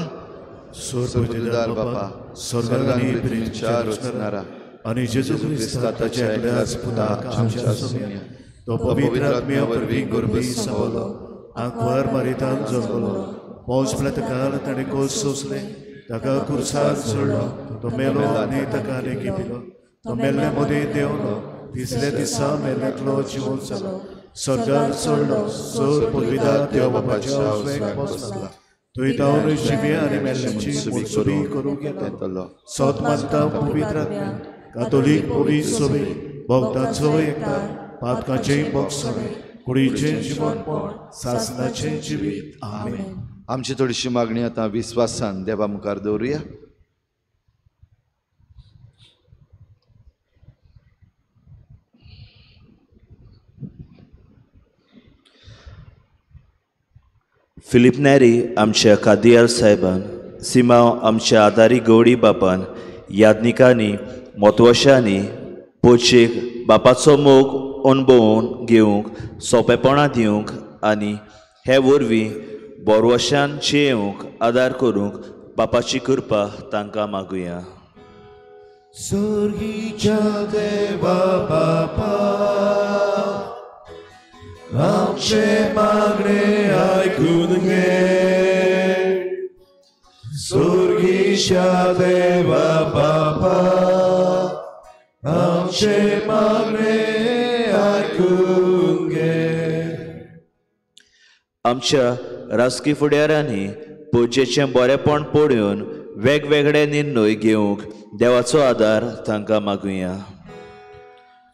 स्वर्गदूत बापा, स्वर्गांत पृथ्वीच्या रचणारा आनी जेजू क्रिस्ता ताच्या एकल्याच पुताक आमच्या सोम्या, तो पवित्र आत्म्या वरवीं गर्भी सावलो, आंकवार मारितान जल्मलो, पौज प्लेतकाल ताणें कोस सोंसलें, ताका कुर्सार सोडलो, तो मेलो आनी ताका लेखी पिलो, तो मेल्ले मदीं देंवलो, तिसऱ्या दिसा मेल्ल्यांतलो जिवंत जालो, स्वर्गार चडलो, सर पदवीदार देव बापाच्या उजव्याक बसला, थंय तावन जिवे आनी मेल्ल्यांची मुळसुबी करूंक येतलो. सत मानता पवित्र आत्म्या, कातोलीक पवित्र सभे, भक्तांचो एकता, पातकाचें भोगसणें, कुडीचें जिवनपण, सासणाचें जिवीत. आमेन. आमची थोडीशी मागणी आतां विस्वासान देवा मुखार दवरुया. फिलीप नेरी आमच्या कादियाल साहेबान, सिमांव आमच्या आदारी गौडी बापान, यादनिकांनी, मोतवशांनी पोचेक बापाचो मोग अणभवून घेवंक सोंपेपणां दिवंक आनी हे वरवीं बोरवशान जियेवंक आदार करूंक बापाची कृपा तांकां मागुया. स्वर्गीच्या देवा बापा, आमचें मागणें आयकून घे. स्वर्गीच्या देवा बापा, आमचें मागणें आयकून घे. आमच्या राजकी फुडाऱ्यांनी पुजेचें बरेपण पळोवन वेगवेगळे निर्णय घेवंक देवाचो आदार तांकां मागुया.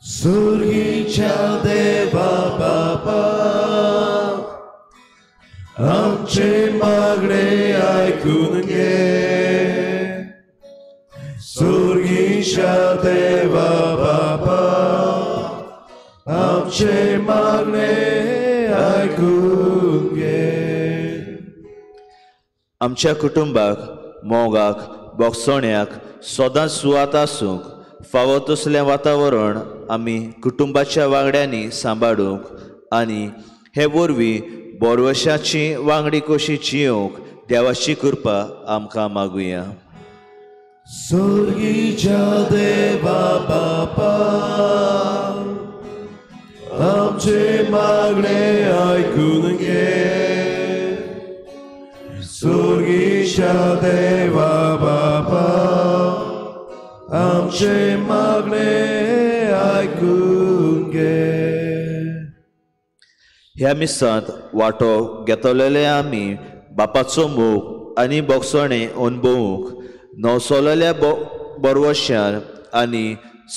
स्वर्गीच्या देवा बापा, आमचें मागणें आयकून घे. स्वर्गीच्या देवा बापा, आमचें मागणें आयकून घे. आमच्या कुटुंबाक, मोगाक, बोगसण्याक सदांच सुवात आसूंक फावो तसलें वातावरण आमी कुटुंबाच्या वांगड्यांनी सांबाळूंक आनी हे वरवीं बोरवशाची वांगडी कशी जियोवंक देवाची कृपा आमकां मागुया. सोर्गीच्या देवा बापा आमचे मागणे आयकून घे. सोर्गीच्या देवा बापा आमचे मागणे आयकून घे. ह्या मिसांत वांटो घेतलेले आमी बापाचो मोग आनी बोगसणें अणभवूंक नवसोलेल्या बरवश्यान आनी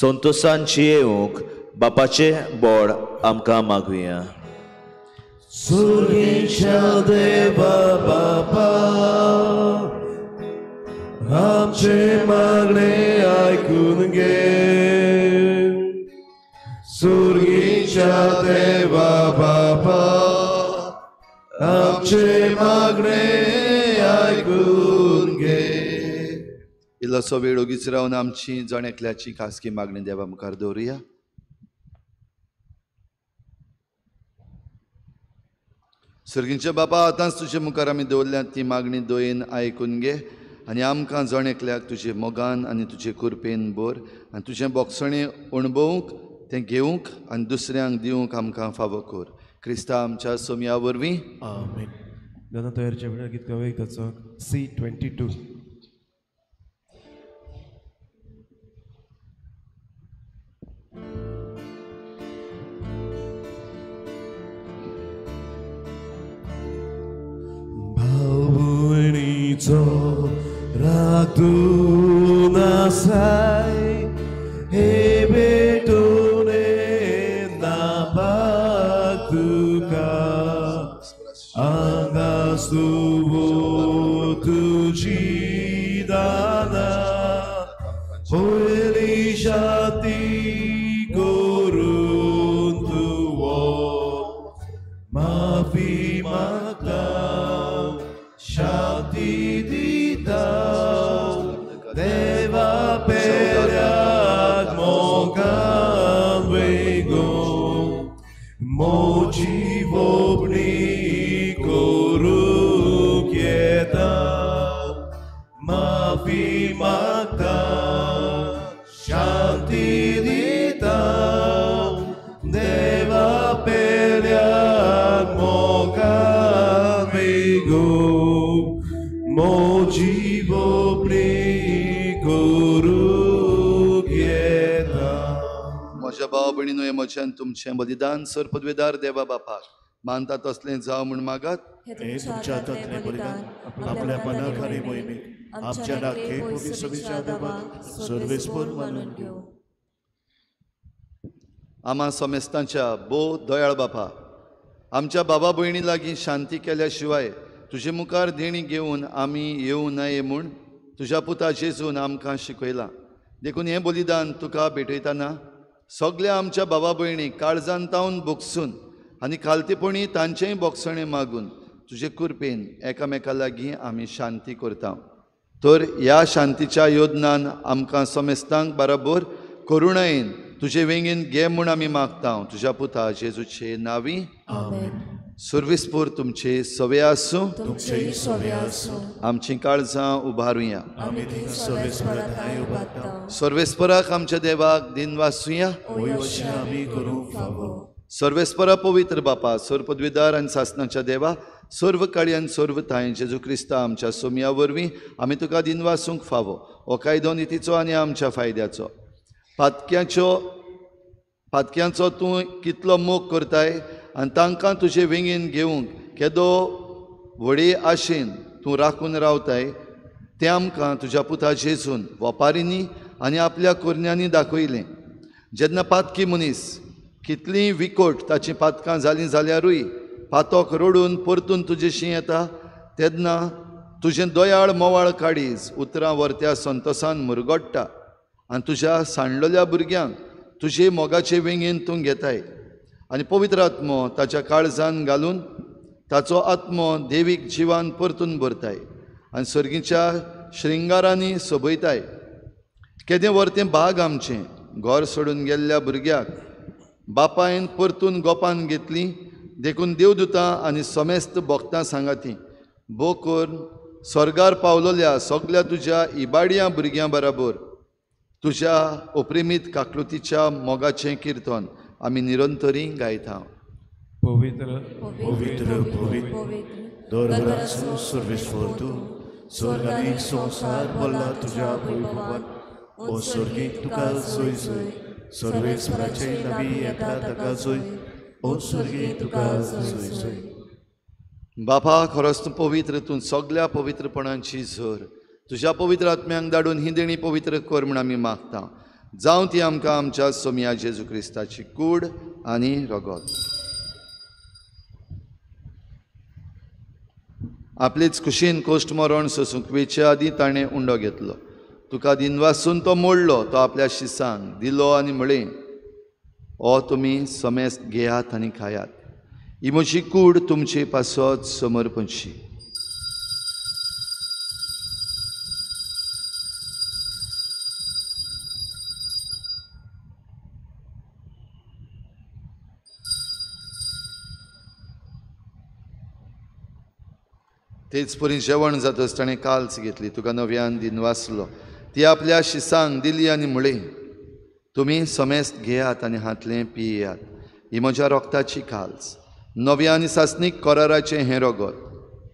संतोशान जियेवंक बापाचें बोड आमकां मागुया. सुर्गीच्या देवा बापा आमचे मागणे आयकून घे. सुर्गीच्या देवा बापा आमचे मागणे आयकून घे. इल्लोसो वेळ ओगीच रावन आमची जण एकल्याची खासगी मागणी देवा मुखार दवरुया. सर्गींच्या बापा आतांच तुजे मुखार आमी दवरल्यात ती मागणी दयेन आयकून घे आनी आमकां जण एकल्याक तुजे मोगान आनी तुजे कृपेन भर आनी तुजें बोगसणें अणभवूंक तें घेवंक आनी दुसऱ्यांक दिवंक आमकां फावो कर. क्रिस्ता आमच्या सोमया वरवीं आमेन. दादा तयारच्या वेळार गीत गावया ताचो C22. भावणीचो रातून आसाय हे भेटून नापाक तुका आंगास तुवो तुजी दाना पयली शाती करून तुवो माफी मागता शांती दिता देवा पेल्याक मोगान वेगो मोजी वोपणी करूंक येता माफी मागता शांती दिता देवा पेल्याक मोगान वेगो मोजी वोपणी करूंक येता. म्हज्या भाव भयणीनो हें म्हज्यान तुमचें बलिदान सर पदवेदार देवा बापाक मानता तसलें जावं म्हूण मागात. हे तुमच्या हातांतलें बलिदान आपल्या मनाक आनी मोहिमेक आमच्या नाखे पवित्र देवाक सर्वेस्पर मानून घेवं. आमा समेस्तांच्या भोव दयाळ बापा आमच्या बाबा भयणी लागीं शांती केल्या शिवाय तुजे मुखार देणी घेवन आमी येवं नये म्हूण तुज्या पुता जेजून आमकां शिकयलां. देखून हें बलिदान तुका भेटयतना सगल्या आमच्या बाबा भयणी काळजान तावन बोगसून आनी खालतेपणी तांचेंय बोगसणें मागून तुजे कृपेन एकामेका लागीं आमी शांती करता. तर ह्या शांतीच्या योजनान आमकां समेस्तांक बराबर करुणायेन तुजे वेंगेन घे म्हूण आमी मागता. तुज्या पुता जेजूचे नांवी आमेन. सुर्विसपूर तुमचे सवे आसूं. तुमचेय सवे आसूं. आमचीं काळजां उबारुया. आमी ती सर्वेस्पराक उबारता. सर्वेस्पराक आमच्या देवाक दिनवासुया. आमी करूंक फावो. सर्वेस्परा पवित्र बापा सर्व पदवीदार आनी सासनाच्या देवा सर्व काळी आनी सर्व थांय जेजू क्रिस्ता आमच्या सोमया वरवीं आमी तुका दिनवासूंक फावो. हो कायदो नितीचो आनी आमच्या फायद्याचो. पातक्यांचो तूं कितलो मोग करताय आनी तांकां तुजे वेंगेन घेवंक केदो व्हडे आशेन तूं राखून रावताय तें आमकां तुज्या पुता जेजून वपारींनी आनी आपल्या कोरण्यांनी दाखयलें. जेन्ना पातकी मनीस कितलींय विकोट ताचीं पातकां जालीं जाल्यारूय पातोक रडून परतून तुजेशी येता तेन्ना तुजें दयाळ मोवाळ काडीज उतरां व्हरत्या संतोसान मुरगोडटा आनी तुज्या सांडलेल्या भुरग्यांक तुजे मोगाचे वेंगेन तूं घेताय आनी पवित्र आत्मो ताच्या काळजान घालून ताचो आत्मो देवीक जिवान परतून भरताय आनी सर्गीच्या श्रृंगारांनी सोबयताय. केदें व्हरतें भाग आमचें घर सोडून गेल्ल्या भुरग्याक बापायन परतून गोपान घेतली. देखून देवदुतां आनी समेस्त भक्तां सांगाती भो करून स्वर्गार पावलोल्या सगल्या तुज्या इबाडयां भुरग्यां बराबर तुज्या ओप्रेमीत काकलुतीच्या मोगाचें किर्तन आमी निरंतरी गायता. पवित्र पवित्र पवित्र दरबाराचो सर्वेस्पर तूं, स्वर्ग आनी संवसार भरला तुज्या वैभवान. ओ स्वर्गीक तुका जोय जोय, सर्वेस्पराचे नवी येता ताका जोय, ओ स्वर्गीक तुका जोय जोय. बापा, खरोच तूं पवित्र, तूं सगल्या पवित्रपणांची झर. तुज्या पवित्र आत्म्यांक धाडून ही देणी पवित्र कर म्हूण आमी मागता. जावं ती आमकां आमच्या सोमया जेजू क्रिस्ताची कूड आनी रगत. आपलेच खुशीन कोश्ट मरण सोसूंक वेचे आदीं ताणें उंडो घेतलो. तुका दिनवासून तो मोडलो, तो आपल्या शिसांक दिलो आनी म्हळें, ओ तुमी समेस्त घेयात आनी खायात, ही म्हजी कूड तुमचे पासत समर्पणची. तेच परी जेवण जातच ताणें काल्स घेतली, तुका नव्यान दिनवासलो, ती आपल्या शिसांक दिली आनी म्हळें, तुमी समेस्त घेयात आनी हातलें पियेयात, ही म्हज्या रोगताची काल्स, नव्या आनी सासणीक कराराचें हें रगत,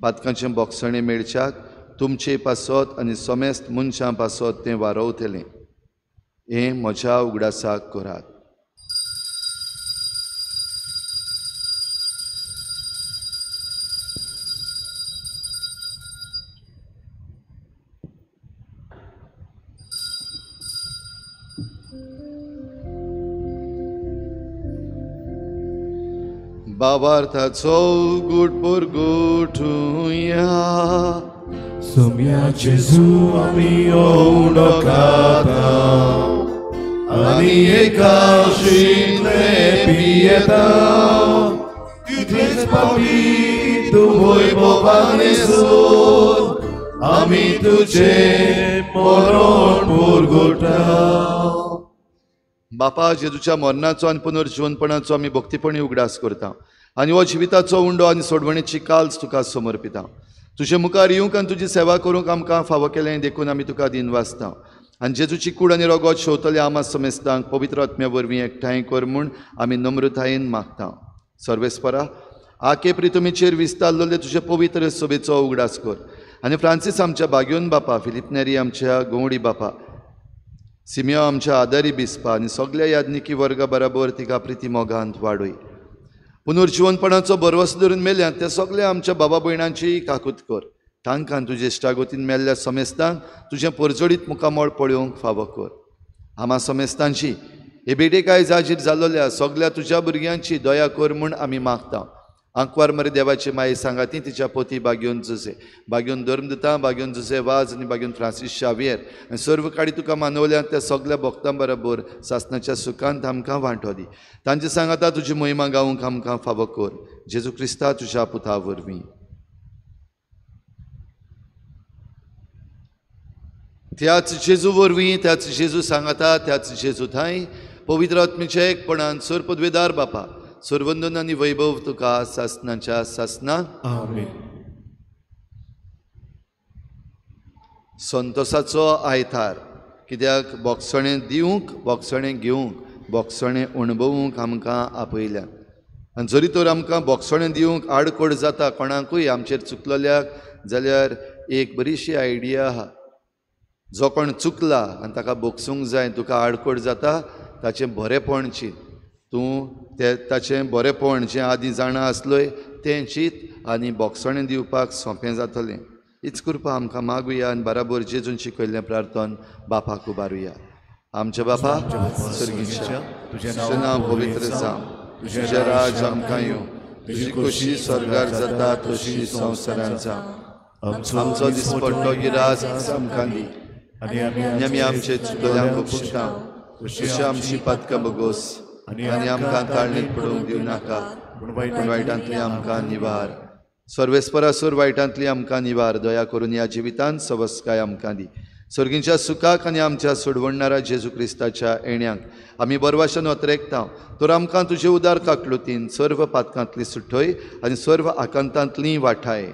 पातकांचें बोगसणें मेळच्याक तुमचे पासत आनी समेस्त मनशां पासत तें वारवतलें. हें म्हज्या उगडासाक करात. बाबार्थाचो गुट पुरगुटुया, सोम्या जेजू आमी उंडो खाता आनी एकाशितले पियेता, तितलेच पावटी तूं वैभवान सोद, आमी तुजें मरण पुरगुटा. बापा, जेजूच्या मरणाचो आनी पुनर्जिवनपणाचो आमी भक्तीपणी उगडास करता आनी हो जिविताचो उंडो आनी सोडवणेची काल्स तुका समर्पिता. तुजे मुखार येवंक आनी तुजी सेवा करूंक आमकां फावो केलें देखून आमी तुका दिनवासता. आनी जेजूची कूड आनी रगत शेवतले आमा समेस्तांक पवित्र आत्म्या वरवीं एकठांय कर म्हूण आमी नम्रतायेन मागता. सर्वेस्परा, आके प्रितुमीचेर विस्तारलेले तुजे पवित्र सभेचो उगडास कर आनी फ्रांसीस आमच्या बाग्योन बापा, फिलीप नेरी आमच्या गवडी बापा, सिमियो आमच्या आदारी बिस्पा आनी सगल्या याज्ञिकी वर्गा बराबर तिका प्रिती मोगांत वाडय. पुनर्जिवनपणाचो भरवंसो धरून मेल्यात त्या सगल्या आमच्या बाबा भयणांची काकूत कर. तांकां तुजे इश्टागतीन मेल्ल्या समेस्तांक तुजें परजळीत मुखामळ पळोवंक फावो कर. आमा समेस्तांची हे भेटेक आयज हाजीर जाल्लोल्या सगल्या तुज्या भुरग्यांची दया कर म्हूण आमी मागता. आंकवार मरे देवाची माये सांगाती तिच्या पोती बाग्योन जुजे, बाग्योन धर्मदुता, बाग्योन जुजे वाज आनी बाग्योन फ्रांसीस शावियर आनी सर्व काडी तुका मानवल्या त्या सगल्या भक्तां बरोबर सासणाच्या सुखांत आमकां वांटो दी. तांचे सांगाता तुजी महिमा गावंक आमकां फावो कर. जेजू क्रिस्ता तुज्या पुता वरवीं. त्याच जेजू वरवीं, त्याच जेजू सांगाता, त्याच जेजू थांय पवित्र आत्म्याच्या एकपणान सर पदवेदार बापा, सर्वंदन आनी वैभव तुका सासणाच्या सासना. आमेन. संतोसाचो आयतार, कित्याक बोगसणें दिवंक, बोगसणें घेवंक, बोगसणें अणभवूंक आमकां आपयल्या. आनी जरी तर आमकां बोगसणें दिवंक आडखळ जाता कोणाकूय आमचेर चुकलेल्याक, जाल्यार एक बरीशी आयडिया आहा. जो कोण चुकला आनी ताका बोगसूंक जाय, तुका आडखळ जाता, ताचें बरेंपण चीत, तूं ते ताचें बरेंपण जें आदीं जाणा आसलोय तें चीत आनी बोगसणें दिवपाक सोंपें जातलें. हीच कृपा आमकां मागुया आनी बराबर जेजून शिकयल्लें प्रार्थन बापाक उबारुया. आमच्या बापा सर्गीच्या, तुजें नांव पवित्र जावं, तुजें राज आमकां येवं, तुजी खोशी स्वर्गार जाता तशी संवसारांत जावं. आमचो दिसपट्टो गिरास आमकां दी आनी आमी आमचे चुकल्यांक पुसता तशी आमची पातकां बगोस आनी आमकां ताळणेंत पडूंक दिवं नाका, पूण वायटांतली आमकां निवार. सर्वेस्परासूर वायटांतली आमकां निवार. दया करून ह्या जिवितांत सवस्काय आमकां दी, सर्गींच्या सुखाक आनी आमच्या सोडवणणारा जेजू क्रिस्ताच्या येण्याक आमी बरवाशन अत्रेकता. तर आमकां तुजे उदार काकलुतीन सर्व पातकांतली सुटय आनी सर्व आकांतांतली वाठाय.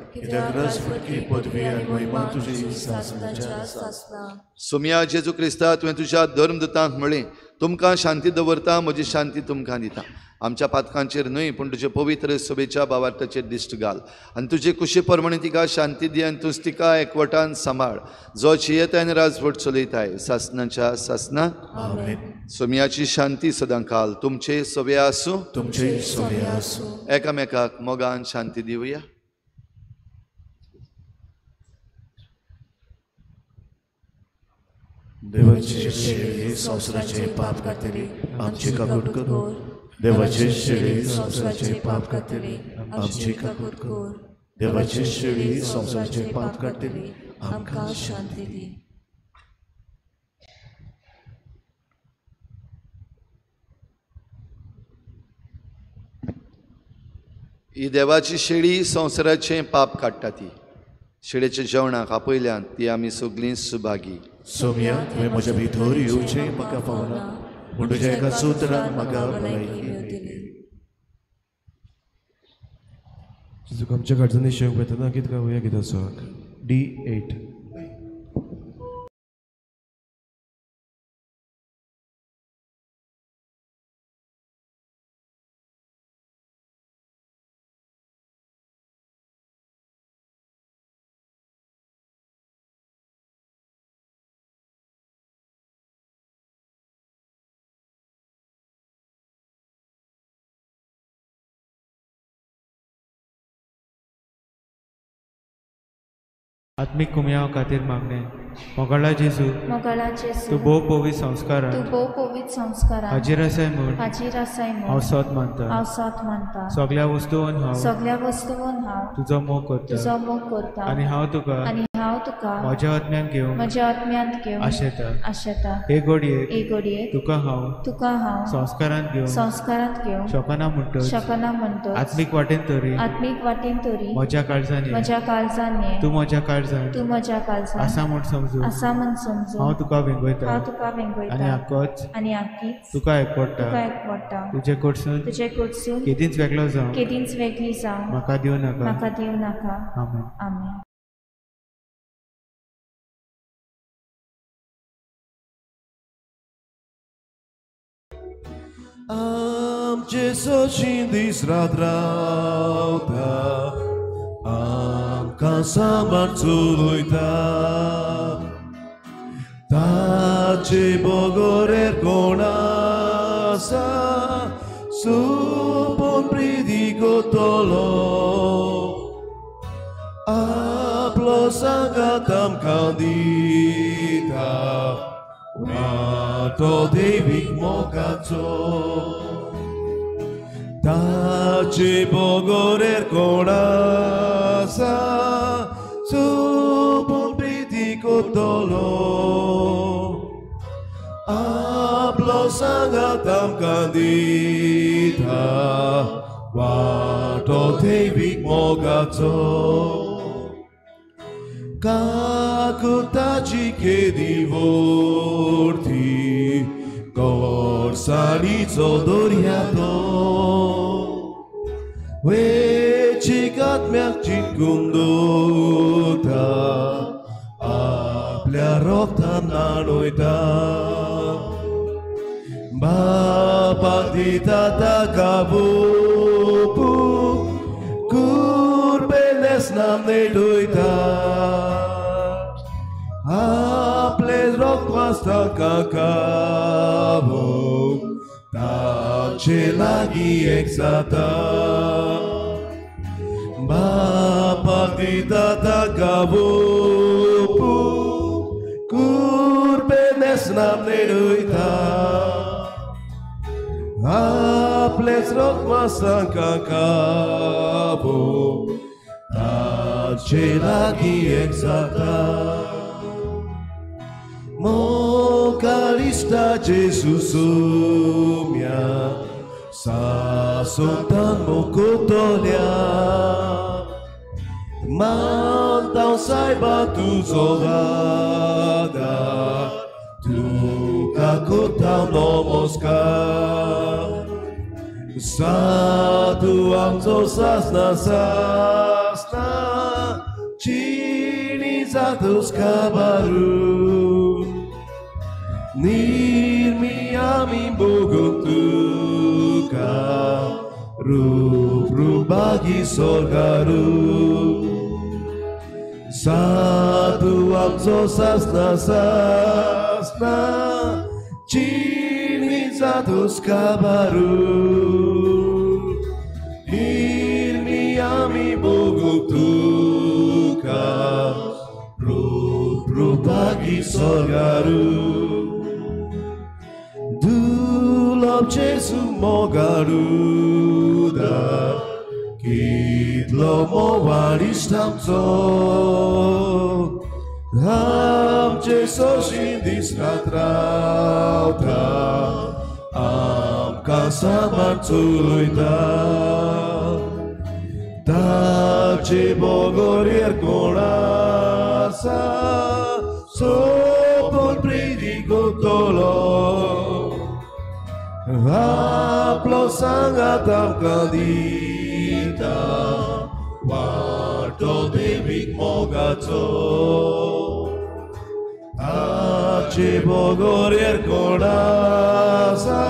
सोम्या जेजू क्रिस्ता, तुवें तुज्या धर्मदूतांक म्हळें, तुमकां शांती दवरता, म्हजी शांती तुमकां दिता. आमच्या पातकांचेर न्हय पूण तुजे पवित्र सभेच्या भावार्थाचेर दिश्ट घाल आनी तुजे कुशी प्रमाणे तिका शांती दी आनी तूंच तिका एकवटान सांबाळ, जो जियेताय आनी राजवट चलयताय सासनाच्या सासना. सोम्याची शांती सदांकाल तुमचे सवे आसूं. तुमचे सवे आसूं. एकामेकाक मोगान शांती दिवया. देवाचे शेळी संवसाराचे पाप काडटली आमची काकूट कर. देवाचे शेळी संवसाराचे पाप काडटली आमची काकूट कर. देवाचे शेळी संवसाराचे पाप काडटली आमकां शांती दी. ही देवाची शेळी संवसाराचें पाप काडटा. ती शेळेच्या जेवणाक आपयल्यान ती आमी सगळीं सुभागी. सोम्या, तुवें म्हज्या भितर येवचें म्हाका फावना, पूण तुज्या एका सुत्रान म्हाका भलायकी मेळटली. जेजूक आमच्या गरजांनी शेवंक येतना गीत गावया गिताचो D8. आत्मीक कुमयाव खातीर मागणें. मोगाळा जेजू, तूं भोव पवित्र संस्कारान हाजीर आसाय म्हूण हांव सत मानता. सगळ्या वस्तून हांव तुजो मोग करता आनी हांव तुका म्हज्या आत्म्यान घेवन आशेता. हे घडयेक तुका हांव संस्कारांत घेवन शकना म्हणटच आत्मीक वाटेन तरी म्हज्या काळजान तूं म्हज्या काळजान आसा म्हूण समजून हांव तुका वेंगयता आनी आकच तुका एकवटा. तुजे कडसून केदींच वेगळो जावं म्हाका दिवं नाका. आमेन. आमचे सोशी दीस रात रावता, आमकां सांबाळ चलयता. ताचे बगरेर कोण आसा, सुपून प्रिती कोतलो. आपलो सांगात आमकां दिता, वाटो देवीक मोगाचो. ताचे बगरेर कोण आसा, सुपून प्रिती कोतलो. आपलो सांगात आमकां दिता, वाटो देवीक मोगाचो. काकुताची केदी वोर्ती, गोडसाणीचो दर्या तो. वेचीक आत्म्याक चिटकून दवरता, आपल्या रोगतान न्हाणयता. बापा दिता ताका भोपू, कुर्बेलेस नाम नेटयता. आपले रोग वाचता काबो, ताचे लागीं एक जाता. बापा दिता ताका भोपू, कुर्बेलेस नाम नेटयता. आपलेच रोग वाचता काबो, ताचे लागीं एक जाता. Mocarista Gesù sumia, sa soltan mocotolia, manta un सायबा तुजो आदार तुका कोता नमस्कार साधू आमचो सासना सासना चिनी जातोस काबारू निर्मी आमी भोगूंक तुका रूप रूपागी सोर्गारू साधू आमचो सासना सासना चिनी जातोस काबारू निर्मी आमी भोगूंक तुका रूप रूपागी सोर्गारू दुर्लभ जेजू मोगारुदा कितलो मोवारिश्ट आमचो आमचे सोशी दीस रात रावता आमकां साबार चलयता ताचे बगर कोण आसा सोपून प्रिती करतलो आपलो सांगात आमकां दिता वाटो देवीक मोगाचो ताचे बगर कोण आसा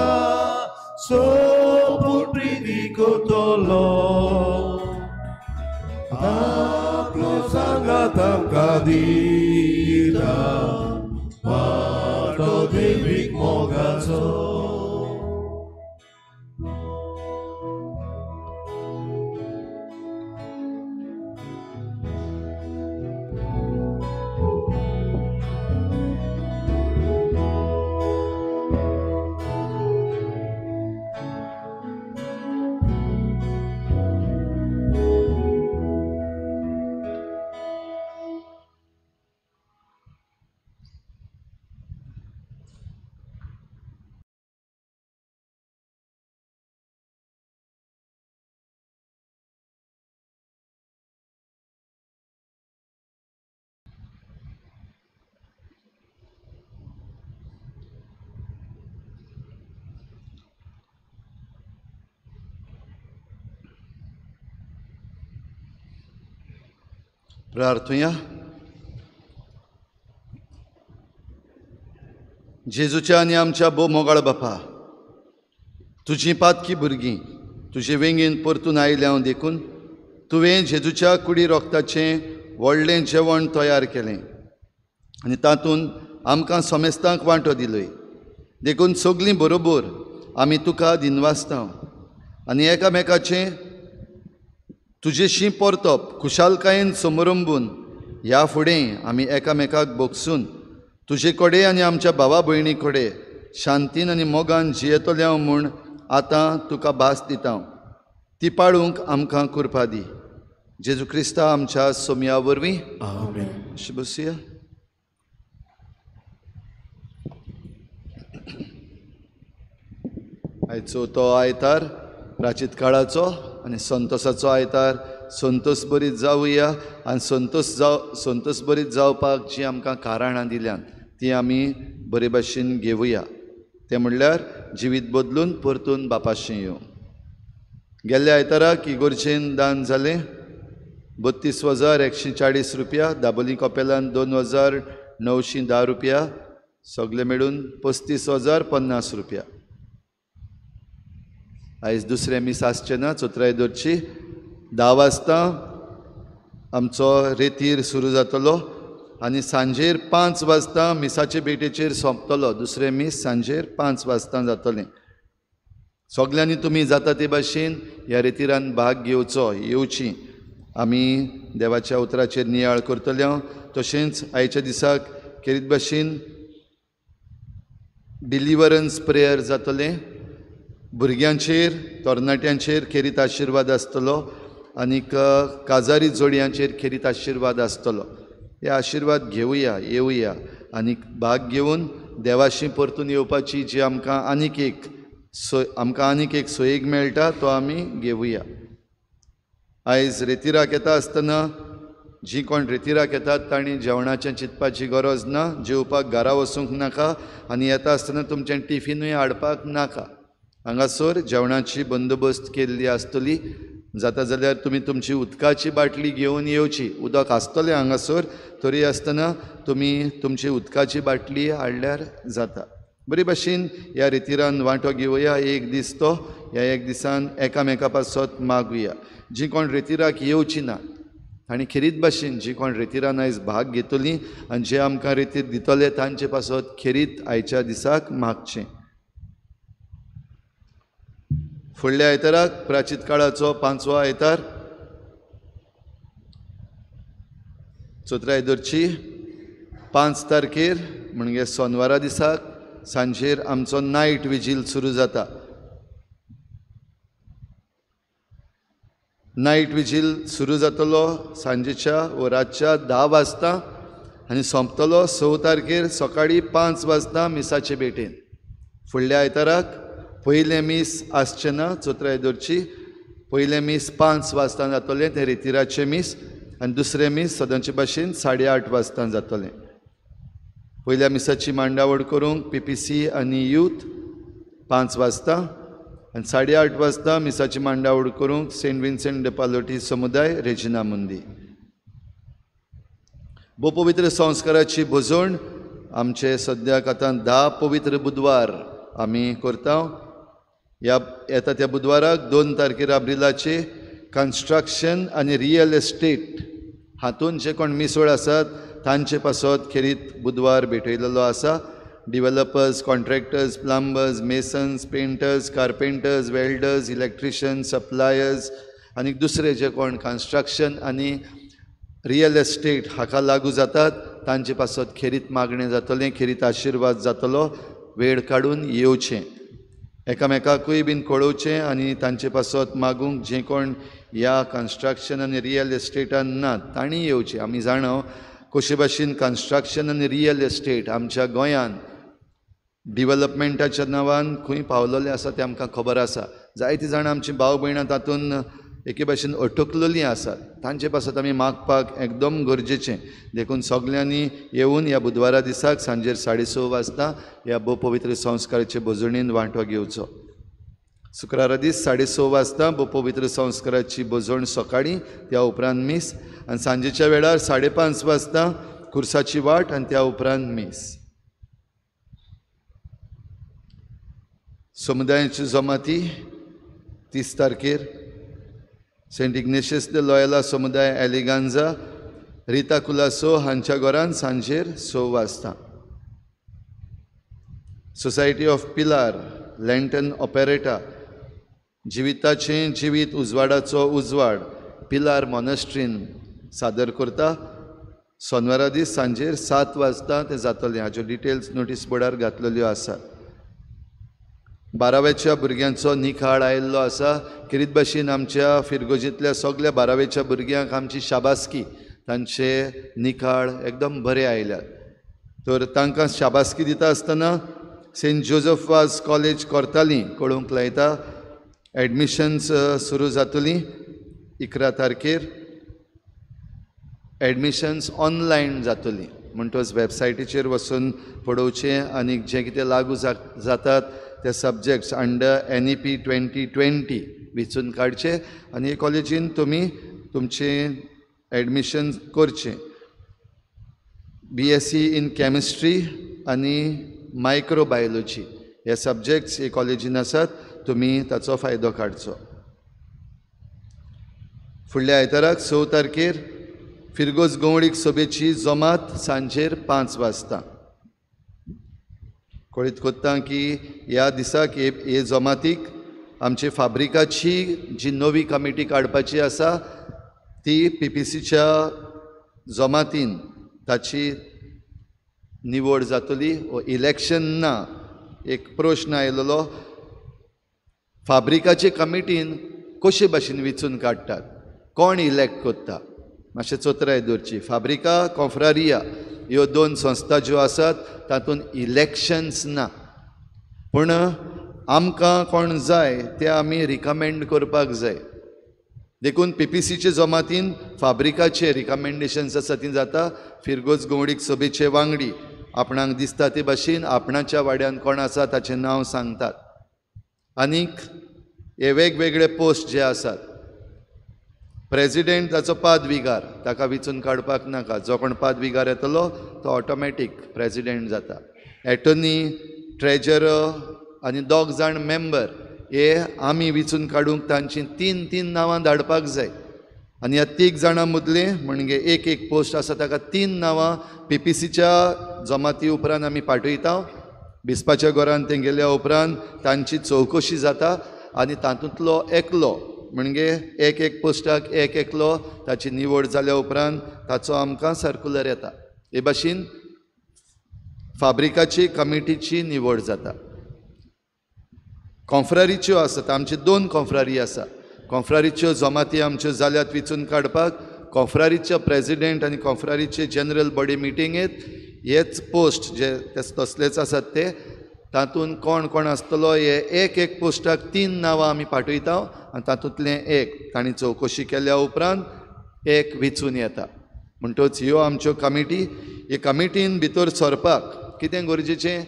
सोपून प्रिती करतलो आपलो सांगात आमकां दिता वाटो देवीक मोगाचो. प्रार्थुया. जेजूच्या आनी आमच्या भोव मोगाळ बापा, तुजी पातकी भुरगीं तुजे वेंगेन परतून आयल्या हांव देखून तुवें जेजूच्या कुडी रोगताचें व्हडलें जेवण तयार केलें आनी तातूंत आमकां समेस्तांक वांटो दिलोय. देखून सगलीं बरोबर आमी तुका दिनवासता आनी एकामेकाचें तुजेशी परतप खुशालकायेन समरंबून ह्या फुडें आमी एकामेकाक भोगसून तुजे कडेन आनी आमच्या भावा भयणी कडेन शांतीन आनी मोगान जियेतले हांव म्हूण आतां तुका भास दिता. ती पाळूंक आमकां कृपा दी. जेजू क्रिस्ता आमच्या सोमया वरवीं. आमेन. बसया. आयचो तो आयतार प्राचीत काळाचो आनी संतोसाचो आयतार. संतोस बरीत जावया आनी संतोस बरीत जावपाक जी आमकां कारणां दिल्यात ती आमी बरे भाशेन घेवया. तें म्हणल्यार जिवीत बदलून परतून बापाशी येवं. गेल्ल्या आयताराक इगोर्जेन दान जालें 32,140 रुपया, दाबोली कपेलान 2,910 रुपया, सगळे मेळून 35,050 रुपया. आयज दुसरें मीस आसचें ना. चोत्राय दवरची 10 वाजता आमचो रेतीर सुरू जातलो आनी सांजेर 5 वाजता मिसाचे भेटेचेर सोंपतलो. दुसरें मीस सांजेर 5 वाजता जातलें. सगल्यांनी तुमी जाता ते भाशेन ह्या रेतिरान भाग घेवचो, येवची. आमी देवाच्या उतराचेर नियाळ करतले. तशेंच आयच्या दिसाक खेरीत भाशेन डिलिवरन्स प्रेयर जातलें. भुरग्यांचेर तरणाट्यांचेर खेरीत आशिर्वाद आसतलो आनीक काजारी जोडयांचेर खेरीत आशिर्वाद आसतलो. हे आशिर्वाद घेवया, येवया आनी भाग घेवन देवाशी परतून येवपाची जी आमकां आनीक एक सोयीक मेळटा तो आमी घेवया. आयज रेतिराक येता आसतना जीं कोण रेतिराक येतात तांणी जेवणाचें चिंतपाची गरज ना, जेवपाक घरा वचूंक नाका आनी येता आसतना तुमचें टिफिनूय हाडपाक नाका. हांगासर जेवणाची बंदोबस्त केल्ली आसतली. जाता जाल्यार तुमी तुमची उदकाची बाटली घेवन येवची. उदक आसतलें हांगासर, तरी आसतना तुमी तुमची उदकाची बाटली हाडल्यार जाता. बरे भाशेन ह्या रितिरान वांटो घेवया. एक दीस तो ह्या एक दिसान एकामेका पासत मागुया. जीं कोण रेतिराक येवची ना आनी खेरीत भाशेन जी कोण रेतिरान आयज भाग घेतली आनी जे आमकां रेतीर दितले तांचे पासत खेरीत आयच्या दिसाक मागचें. फुडल्या आयताराक प्राचीत काळाचो 5वो आयतार, चौथ्या दरची 5 तारखेर म्हणजे सोनवारा दिसाक सांजेर आमचो नायट विजील सुरू जाता. नायट विजील सुरू जातलो सांजेच्या व रातच्या 10 वाजता आनी सोंपतलो 6 तारखेर सकाळीं 5 वाजता मिसाचे भेटेन. फुडल्या आयताराक पयलें मीस आसचें ना, चौथ्या दरची पयलें मीस 5 वाजता जातलें, तें रेतिराचें मीस, आनी दुसरें मीस सदांचे भाशेन 8:30 वाजता जातलें. पयल्या मिसाची मांडावळ करूंक PPC आनी यूथ 5 वाजता आनी 8:30 वाजता मिसाची मांडावळ करूंक सेंट विन्सेंट the पालोटी समुदाय रेजिना मुंदी. भोव पवित्र संस्काराची भोजवण आमचे सद्याक आतां 10 पवित्र बुधवार आमी करता. ह्या येता त्या बुधवाराक 2 तारखेर आब्रिलाचे कन्स्ट्रक्शन आनी रियल एस्टेट हातून जे कोण मिसळ आसात तांचे पासत खेरीत बुधवार भेटयलेलो आसा. Developers, contractors, plumbers, masons, painters, carpenters, welders, electricians, suppliers आनी दुसरे जे कोण कन्स्ट्रक्शन आनी रियल एस्टेट हाका लागू जातात तांचे पासत खेरीत मागणें जातलें, खेरीत आशिर्वाद जातलो. वेळ काडून येवचें, एकामेकाकूय बीन कळोवचें आनी तांचे पासत मागूंक जे कोण ह्या कन्स्ट्रक्शन आनी रियल एस्टेटान ना तांणी येवचें. आमी जाणा कशे भाशेन कन्स्ट्रक्शन आनी रियल एस्टेट आमच्या गोंयान डिवलपमेंटाच्या नांवान खंय पावलेलें आसा तें आमकां खबर आसा. जायतीं जाणां आमची भाव भयणां तातूंत एके भाशेन अटकलेलीं आसात. तांचे पासत आमी मागपाक एकदम गरजेचें. देखून सगल्यांनी येवन ह्या बुधवारा दिसाक सांजेर 6:30 वाजता ह्या भोव पवित्र संस्काराचे भोजणीन वांटो घेवचो. शुक्रारा दीस 6:30 वाजता भोव पवित्र संस्काराची भोजवण सकाळीं, त्या उपरांत मीस, आनी सांजेच्या वेळार 5:30 वाजता कुर्साची वाट आनी त्या उपरांत मीस. समुदायाची जमाती 30 तारखेर सेंट इग्नेशियस the Loyola समुदाय एलिगांजा रिता कुलासो हांच्या घरान सांजेर 6 वाजता. Society of Pilar lantern operetta जिविताचें जिवीत उजवाडाचो उजवाड पिलार मोनेस्ट्रीन सादर करता. सोनवारा दीस सांजेर 7 वाजता तें जातलें. हाच्यो डिटेल्स नोटीस बोर्डार घातलेल्यो आसात. 12वेच्या भुरग्यांचो निखाळ आयिल्लो आसा. खेरीत भाशेन आमच्या फिरगोजींतल्या सगल्या 12वेच्या भुरग्यांक आमची शाबासकी, तांचे निखाळ एकदम बरे आयल्यात. तर तांकां शाबासकी दिता आसतना सेंट जोजफ वाज कॉलेज कोर्ताली कळोवंक लायता. एडमिशन्स सुरू जातलीं 11 तारखेर. एडमिशन्स ऑनलायन जातलीं म्हणटच वेबसायटीचेर वचून पळोवचें आनी जें कितें लागू जातात ते सब्जेक्ट्स अंडर NEP 2020 वेंचून काडचे आनी हे कॉलेजीन तुमी तुमचें एडमिशन करचें. BSc in chemistry आनी मायक्रोबायोलॉजी हे सब्जेक्ट्स हे कॉलेजीन आसात, तुमी ताचो फायदो काडचो. फुडल्या आयताराक 6 तारखेर फिरगोज गवळीक सभेची जमात सांजेर 5 वाजता. कळीत कोत्ता की ह्या दिसाक हे जमातीक आमचे फाब्रिकाची जी नवी कमिटी काडपाची आसा ती PPCच्या जमातीन ताची निवड जातली. इलेक्शन ना, एक प्रश्न आयलेलो फाब्रिकाचे कमिटीन कशे भाशेन वेंचून काडटात, कोण इलेक्ट करता, मातशें चोत्राय दवरची. फाब्रिका कॉन्फ्रारिया ह्यो 2 संस्था ज्यो आसात तातूंत इलेक्शन्स ना, पूण आमकां कोण जाय ते आमी रिकमेंड करपाक जाय. देखून पीपीसीचे जमातीन फाब्रिकाचे रिकमेंडेशन्स आसा ती जाता. फिरगोज गवडीक सभेचे वांगडी आपणाक दिसता ते भाशेन आपणाच्या वाड्यान कोण आसा ताचें नांव सांगतात. आनीक हे वेगवेगळे पोस्ट जे आसात, प्रेजिडेंट ताचो पादविगार, ताका विचून काडपाक नाका. जो कोण पादविगार येतलो तो ऑटोमॅटीक प्रेजिडेंट जाता. एटर्नी, ट्रेजरर आनी 2 जाण मेंबर हे आमी विचून काडूंक तांची 3-3 नांवां धाडपाक जाय. आनी ह्या 3 जाणां मदले म्हणजे एक एक पोस्ट आसा ताका 3 नांवां पीपीसीच्या जमाती उपरांत आमी पाठयता. बिस्पाच्या घरान ते गेल्या उपरांत तांची चवकशी जाता आनी तातूंतलो एकलो म्हणजे एक एक पोस्टाक एक एकलो ताची निवड जाल्या उपरांत ताचो आमकां सर्कुलर येता. हे भाशेन फाब्रिकाची कमिटीची निवड जाता. कॉन्फ्रारीच्यो आसात, आमच्यो 2 कॉन्फ्रारी आसा. कॉन्फ्रारीच्यो जमाती आमच्यो जाल्यात विचून काडपाक. कॉन्फ्रारीचे प्रेजिडेंट आनी कॉन्फ्रारीचे जनरल बॉडी मिटिंगेत हेच पोस्ट जे तसलेच आसात ते तातूंत कोण कोण आसतलो हे एक एक पोस्टाक 3 नांवां आमी पाठयता आनी तातूंतलें एक तांणी चवकशी केल्या उपरांत एक विचून येता. म्हणटच ह्यो आमच्यो कमिटी. हे कमिटीन भितर सरपाक कितें गरजेचें?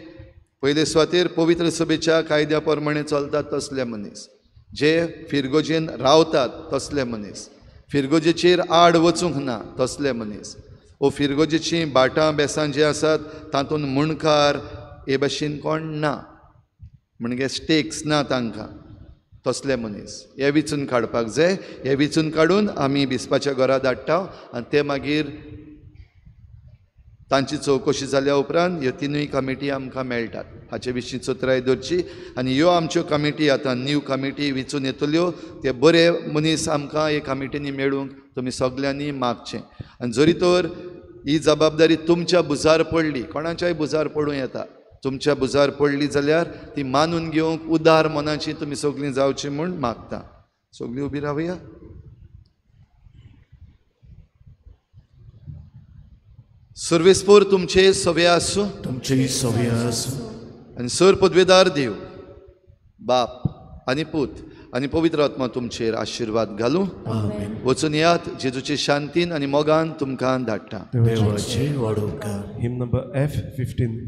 पयले सुवातेर पवित्र सभेच्या कायद्या प्रमाणे चलतात तसले मनीस, जे फिरगोजेन रावतात तसले मनीस, फिरगोजेचेर आड वचूंक ना तसले मनीस, ओ फिरगोजेचीं भाटां बेसां जीं आसात तातूंत मुणकार हे भाशेन कोण ना, म्हणजे स्टेक्स ना तांकां, तसले मनीस हे विचून काडपाक जाय. हे विचून काडून आमी बिस्पाच्या घरा धाडटा आनी ते मागीर तांची चवकशी जाल्या उपरांत ह्यो 3 कमिटी आमकां मेळटात. हाचे विशीं चतुराय दवरची आनी ह्यो आमच्यो कमिटी आतां न्यू कमिटी विचून येतल्यो ते बरे मनीस आमकां हे कमिटींनी मेळूंक तुमी सगल्यांनी मागचें. आनी जरी तर ही जबाबदारी तुमच्या भुजार पडली, कोणाच्याय भुजार पडूं येता, तुमच्या भुजार पडली जाल्यार ती मानून घेवंक उदार मनाची तुमी सगळीं जावची म्हूण मागता. सगळीं उबी रावया. सर्वेस्पोर तुमचे सवे आसूं, तुमचे सवे आसूं. आनी सर पदवेदार देव बाप आनी पूत आनी पवित्र आत्मा तुमचेर आशिर्वाद घालूं. वचून यात जेजूचे शांतीन आनी मोगान तुमकां धाडटा. देवाचे वाडोवकार. हिम नंबर F15.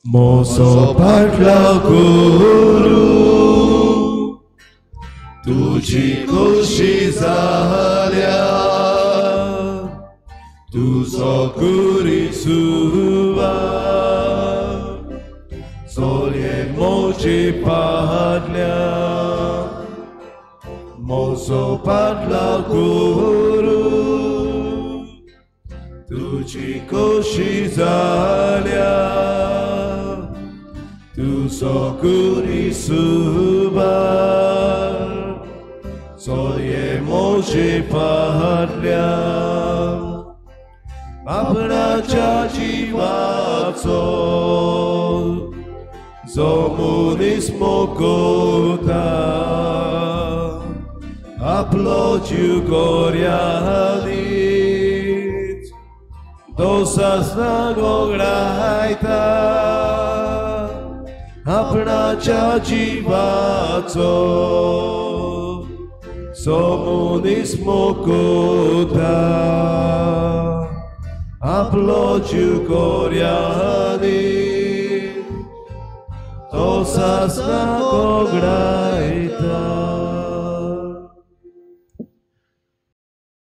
मोसो पाटला गुरु तुझी खोशी जाल्या, तुजो कुरिसुवा सोले मोजे पाटल्या. मोसो पाटला गुरु तुझी खोशी जाल्या, तुजो कुरिसुवा सोले मोजे पाटल्या. आपणाच्या जिवाचो जो मनीस मोगता, आपलो जीव गोऱ्यांनीच दोसासना गोगडायता. आपणाच्या जिवाचो जो मनीस मोगता, आपलो जीव गोऱ्यांनी दोसासना गोगडायता.